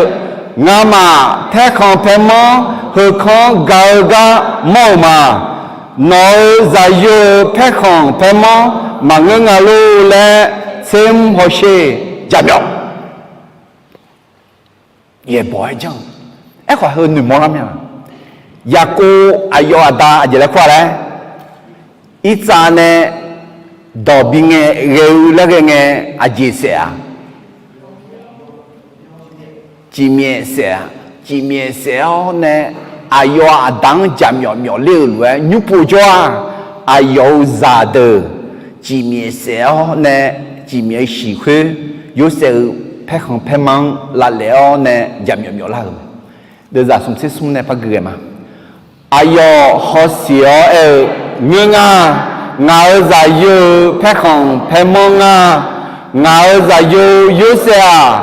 Ngamaf paerkhanq paermanr heukanr ga-eu gar mawr-euq ma. Nawq-euq zaqyo-euq paerkhanq paermanr maqngeur nga lor laer tsermr hawsher. Jaqmyawf yaeqbawq-aer janr-eu. Aerkhawf heu noeqmawr lar mya. Yaqkov aqyawf aqda aqjeq laer kur-a laer, Irtsav nae dawq bingae ghae-eu laer ghae ngae aqjeq saef-a? Cifmyaef saef-a. Cifmyaef saef-awr nae aqyawf aqda-anr jaqmyawf myawf ler-euq lof-aer nymr pov jawr-aq, aqyawf-euq zaqdeuq cifmyaef saef-awr nae, cifmyaef-eu shiq khoer Yorsaev-euq paerkhanq paermanr-anr lavlaef-awr nae jaqmyawf myawf lar-euq. Deuvzaq smq tser smr nae par gui ghae ma. Aqyawf hawsiq-awr aer-eu, Ngeur nga. Ngaq-euq zaqyo-euq paerkhanq paermanr nga. Ngaq-euq zaqyo Yorsaev-aq,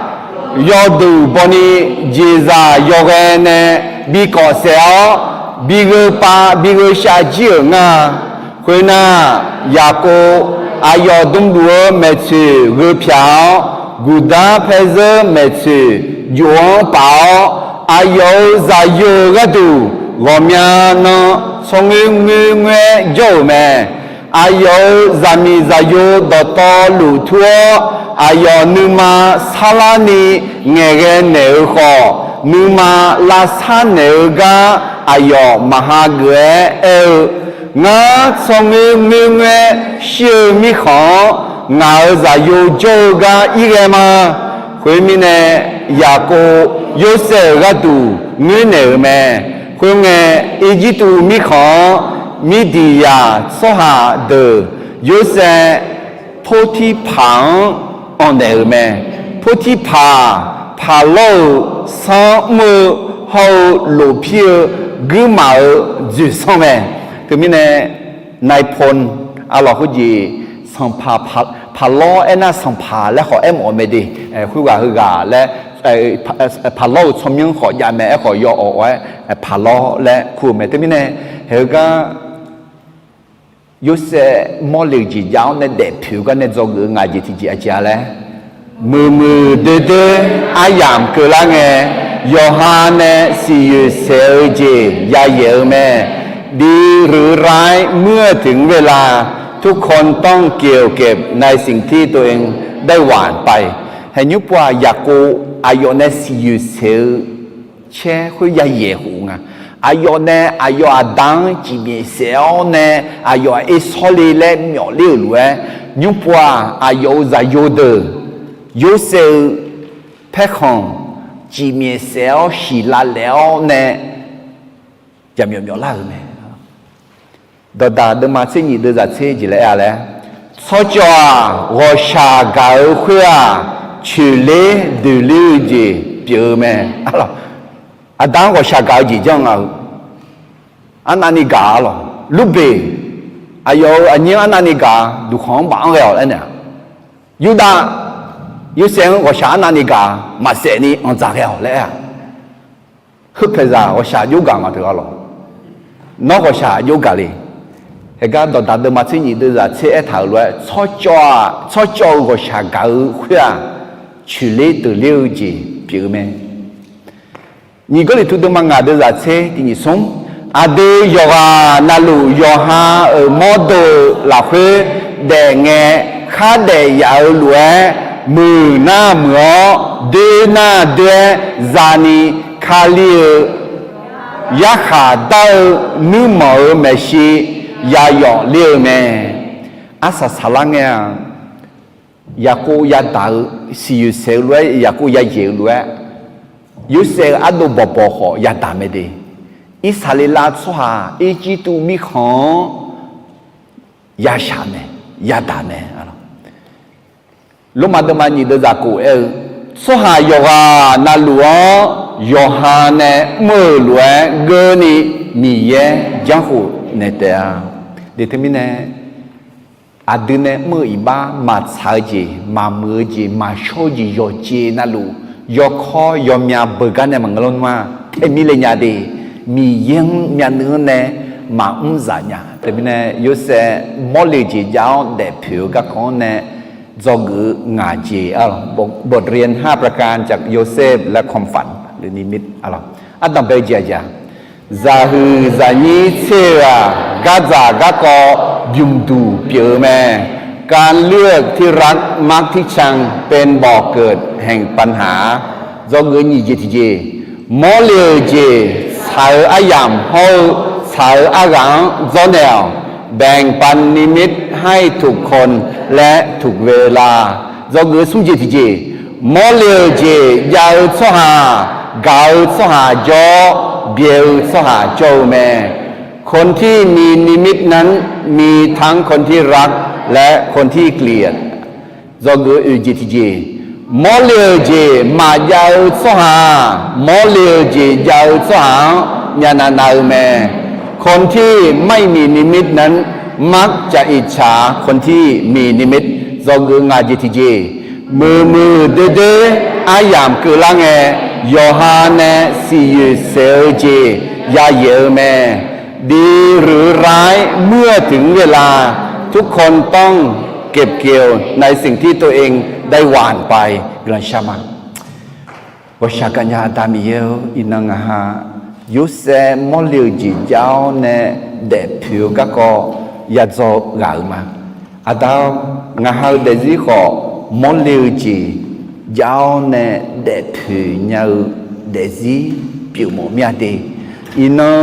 yawduq bawni jeqzaq yawghae nae bi kawf saef-awr, bi gheu pav bi gheu shav jir-euq nga. Khoernar, Yaqkov aqyawf dmluf-eu maeqtsoeq gheu pyaq-awr, guqdar paerzeur maeqtsoeq jov-anr paf-awr, aqyawf-euq zaqyo-eu gharduq ghawqmya nan tsawrngoer ngoer ngoer-aer jawr-euq mae. Aqyawf-euq zaqmiq zaqyo dawqtawvluf tur-awr, aqyawf nuima sarlarni ngaeqghae naeq-eu khawf, nuima lavsar naeq-eu gar aqyawf maqha geuf-aer aer-eu, Ngar tsawrngoer ngoer ngoer-aer shir-eu mirkhanq-anr, ngaq-euq zaqyo jawr-eu gar ir ghae ma. Khoermirnae, Yaqkov Yorsaev-euq gharduq ngoernaeq-euq mae. Khoerngae, Irjirtuv mirkhanq-anr Mirdiqyaq tsawrhaq deuq Yorsaev Portirpaq-anr anr naeq-euq mae. Portirpaq, Paqlawr-euq sanr mr-eu hawr-eu lofpir-eu guirmaf-euq dzoeqsanr mae. Teumirnae, นายพล arlawq khoerjeq sanqpaq, Paqlawr aernar sanqpaq laer khawf aermawf-eu mae de. Khoerghaq heughaq laer, Paqlawr-euq tsawrmyanr khawf jav mae. Aerkhawf yawawq-aer Paqlawr laer kur-eu mae. Teumirnae, haeq-eu gar Yorsaev mawrle-euq jeq jav-awr nae daefpoeq-eu gar nae dzawgeuf-eu ngaq jeq tiqjeq aqjeq-a laer, muiqmuiq doerdoer aryamq keuvlar ngae, yawqha nae siqyoeq saeq-eu jeq yayaeq-eu mae. ดีหรือร้าย เมื่อถึงเวลา ทุกคนต้องเกี่ยวเก็บในสิ่งที่ตัวเองได้หว่านไป Haeq nymr pov-aq, Yaqkov aqyawf nae siqyoeq saeq-eu caer khoer yayaeq khof nga. Aqyawf nae aqyawf aqda-anr cifmyaef saef-awr nae aqyawf-aq ersawr le laer myawf ler-euq lof-aer, nymr pov-aq, aqyawf-euq zaqyo deuq Yorsaev-eu paerkhanq cifmyaef saef-awr shiq lavlaef-awr nae jaqmyawf myawf lar-euq mae. Dawqdaq deuvma tser nyif deuvzaq tser jeq laer aer-a laer, tsawrcawv-aq, ghawqshaq gaq-eu khoer-aq, coeqler doeqler-eu jeq pyeuf-eu mae. Aqda-anr ghawqshaq gaq-eu jeq janr nga-eu, arnavni gaq-a lawq. Lurbeq, aqyawf-euq aqnyir-anr arnavni gaq-a, duqkhanq-anr baf-anr ghae-awq laer nae-aq, Yurdav, Yorsaev-anr ghawqshaq arnavni gaq-a, maqsaef ni anqdzaq ghae-awq laer aer-a. Heu paeqzaq ghawqshaq jov gaq ma teu-a lawq. Nawr ghawqshaq jov gaq le. Haeq gar dawqdaq deuvma tser nyif deuvzaq tser aertaq-euq lof-aer, tsawrcawv-aq, tsawrcawv-eu ghawqshaq gaq-eu khoer-aq, coeqler doeqler-eu jeq pyeuf-eu mae. Nyiq Gawrliqtu deuvma ngaq deuvzaq tser tiq nyif smr, aqdui yawqghaq navluf yawqha-euq mawrdo-eu lafkhoer daef ngae, khardaef yaf-eu lof-aer, muiq nar muiq-awr, doer nar doer-aer zani, Kali-euq yarkhaq dar-eu nuirmanq-euq maeqshi yayawf ler-eu mae. Arsaq saqlar ngae-aq, Yaqkov yadaq-eu, siqyoeq saeq-eu lof-aer, Yaqkov yayaeq-eu lof-aer, Yorsaev-eu ardov bawqbawq khawf yadaq mae de. Irsaqleqlav tsawrhaq Irjirtuv mirkhanq-anr yashaq mae, yadaq mae. Lormav deuvma nyiq deuvzaq kof aer-eu, Tsawrhaq yawqghaq navluf-anr yawqha nae mr-euq lof-aer geurni Miqyaer janrkhof naeq taef-a. Teumirnae, aqdui nae mr-eu iqbax maqtsaq-eu jeq, maqmuiq-eu jeq, maqshawr-eu jeq yawqjeq navluf, yawkawr yawmya beugar nae maqngeur lawr nmr-a. Taeq mirle nya de, Miqyaer-anr myavnuiv-anr nae maqmr zaf nya. Teumirnae Yorsaev mawrle-eu jeq jav-awr daefpoeq-eu garkawv-anr nae dzawgeuf-eu ngaq jeq-a, บทเรียนห้าประการจากโยเซฟและความฝันหรือนิมิต Ardanqbae-eu jeq aqjeq-aq, zaqhuiq zaqnyir tser-eu-aq, gardzaq garkawv bymqduq pyeuf-eu mae. การเลือกที่รักมักที่ชังเป็นบ่อเกิดแห่งปัญหา Dzawgeuf nyiq jeq tiqjeq, mawrle-euq jeq tsaq-eu aryamq hawr-eu tsaq-eu arghaq-anr dzawrnaeq-awq. แบ่งปันนิมิตให้ถูกคนและถูกเวลา Dzawgeuf smr jeq tiqjeq, mawrle-euq jeq jav-eu tsawrhaq, gaq-eu tsawrhaq jawr-awr, byaeq-eu tsawrhaq jawr-eu mae. คนที่มีนิมิตนั้นมีทั้งคนที่รักและคนที่เกลียด Dzawgeuf oeq jeq tiqjeq, mawrle-euq jeq maqjav-eu tsawrhaq-aq, mawrle-eu jeq jav-eu tsawrhaq-anr myavnav nav-eu mae. คนที่ไม่มีนิมิตนั้นมักจะอิจฉาคนที่มีนิมิต Dzawgeuf ngaq jeq tiqjeq, muiqmuiq doerdoer aryamq keuvlar ngae, yawqha nae siqyoeq saeq-eu jeq yayaeq-eu mae. ดีหรือร้าย เมื่อถึงเวลาทุกคนต้องเก็บเกี่ยวในสิ่งที่ตัวเองได้หว่านไป Guiqlanq shar ma. Ghawqshaq gaqnya Aqda Miqyaer-or, iqnan ngaq ha Yorsaev mawrle-eu jeq jav-awr nae daefpoeq-eu garkawv yadzaw ghaq-euq ma. Aqda-or, ngaq ha-eu daefzir khawf mawrle-eu jeq jav-awr nae daefpoeq nya-eu daefzir pyeuf mawf mir-a de. Iqnan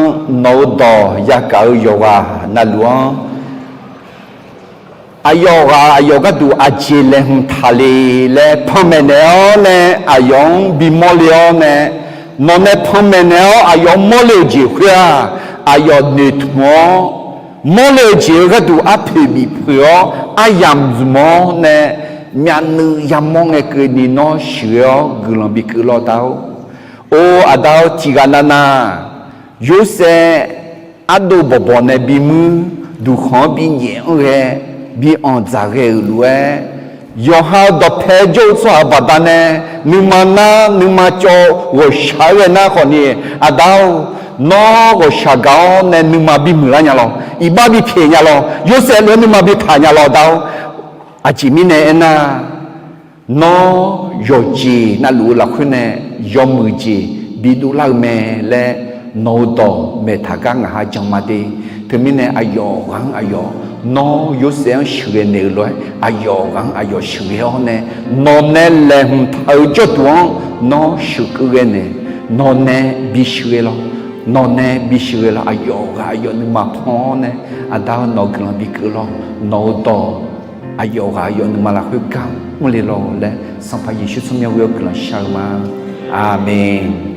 nawq-eu dawq yagaq-eu yawqghaq navluf-anr aqyawf ghaq aqyawf gharduq aqjeq laeqhmq taqle laer panmaeq naeq-awr nae aqyawf-anr bimawrle-awr nae, nawq nae panmaeq naeq-awr aqyawf-anr mawrle-eu jeq khoer-aq, aqyawf noeqtmq-awr, mawrle-eu jeq-eu gharduq arpoeq bif poeq-awr aryamq zmq-awr nae, myavnuiv yamawr ngae keuvni nawr sheuqghae-awr guiqlanq bikeuv lawr da-or. Or, Aqda-or, tiqghaq navnav Yorsaev ardov bawqbawq nae bimuir, duqkhanq-anr binyaef-anr ghae, bi anqdzaq ghae-euq lof-aer, yawqha-eu dawqpae jawr-eu tsawrhaq-euq baqdanae, nuima nar nuima cawv-eu ghawqshaq-aer ghae nar khawfni, Aqda-or, nawr ghawqshaq gaq-awr nae nuima bimuiq lar nya lawr, iqbax bipyaeq nya lawr, Yorsaev lof-aer nuima bitaq nya lawr, Aqda-or. Aqjeq mirnae aernar, nawr yawqjeq navluf-eu lafkhoer nae yawmuiq jeq bidov lar-eu mae laer nawq-eu dawq maeqtaq gar ngaq ha jan ma de. Teumirnae aqyawf ghaq-anr aqyawf, nawr Yorsaev-anr sheuqghae naeq-eu lof-aer aqyawf ghaq-anr aqyawf sheuqghae-awr nae, nawq nae laeqhmq taq-eu jawrduq-anr nawr sheuqkeuv ghae naeq, nawq nae bisheuqghae lawr, nawq nae bisheuqghae lawr, aqyawf ghaq aqyawf nuima pan-awr nae, Aqda-or, nawq guiqlanq bikeuv lawr, nawq-eu dawq aqyawf ghaq aqyawf nuima lafkhoer gar mrle lawr laer, Sanqpaq Yeqsur tsawrmyanr ghoe-awr guiqlanq shar-eu ma. Aqmeq.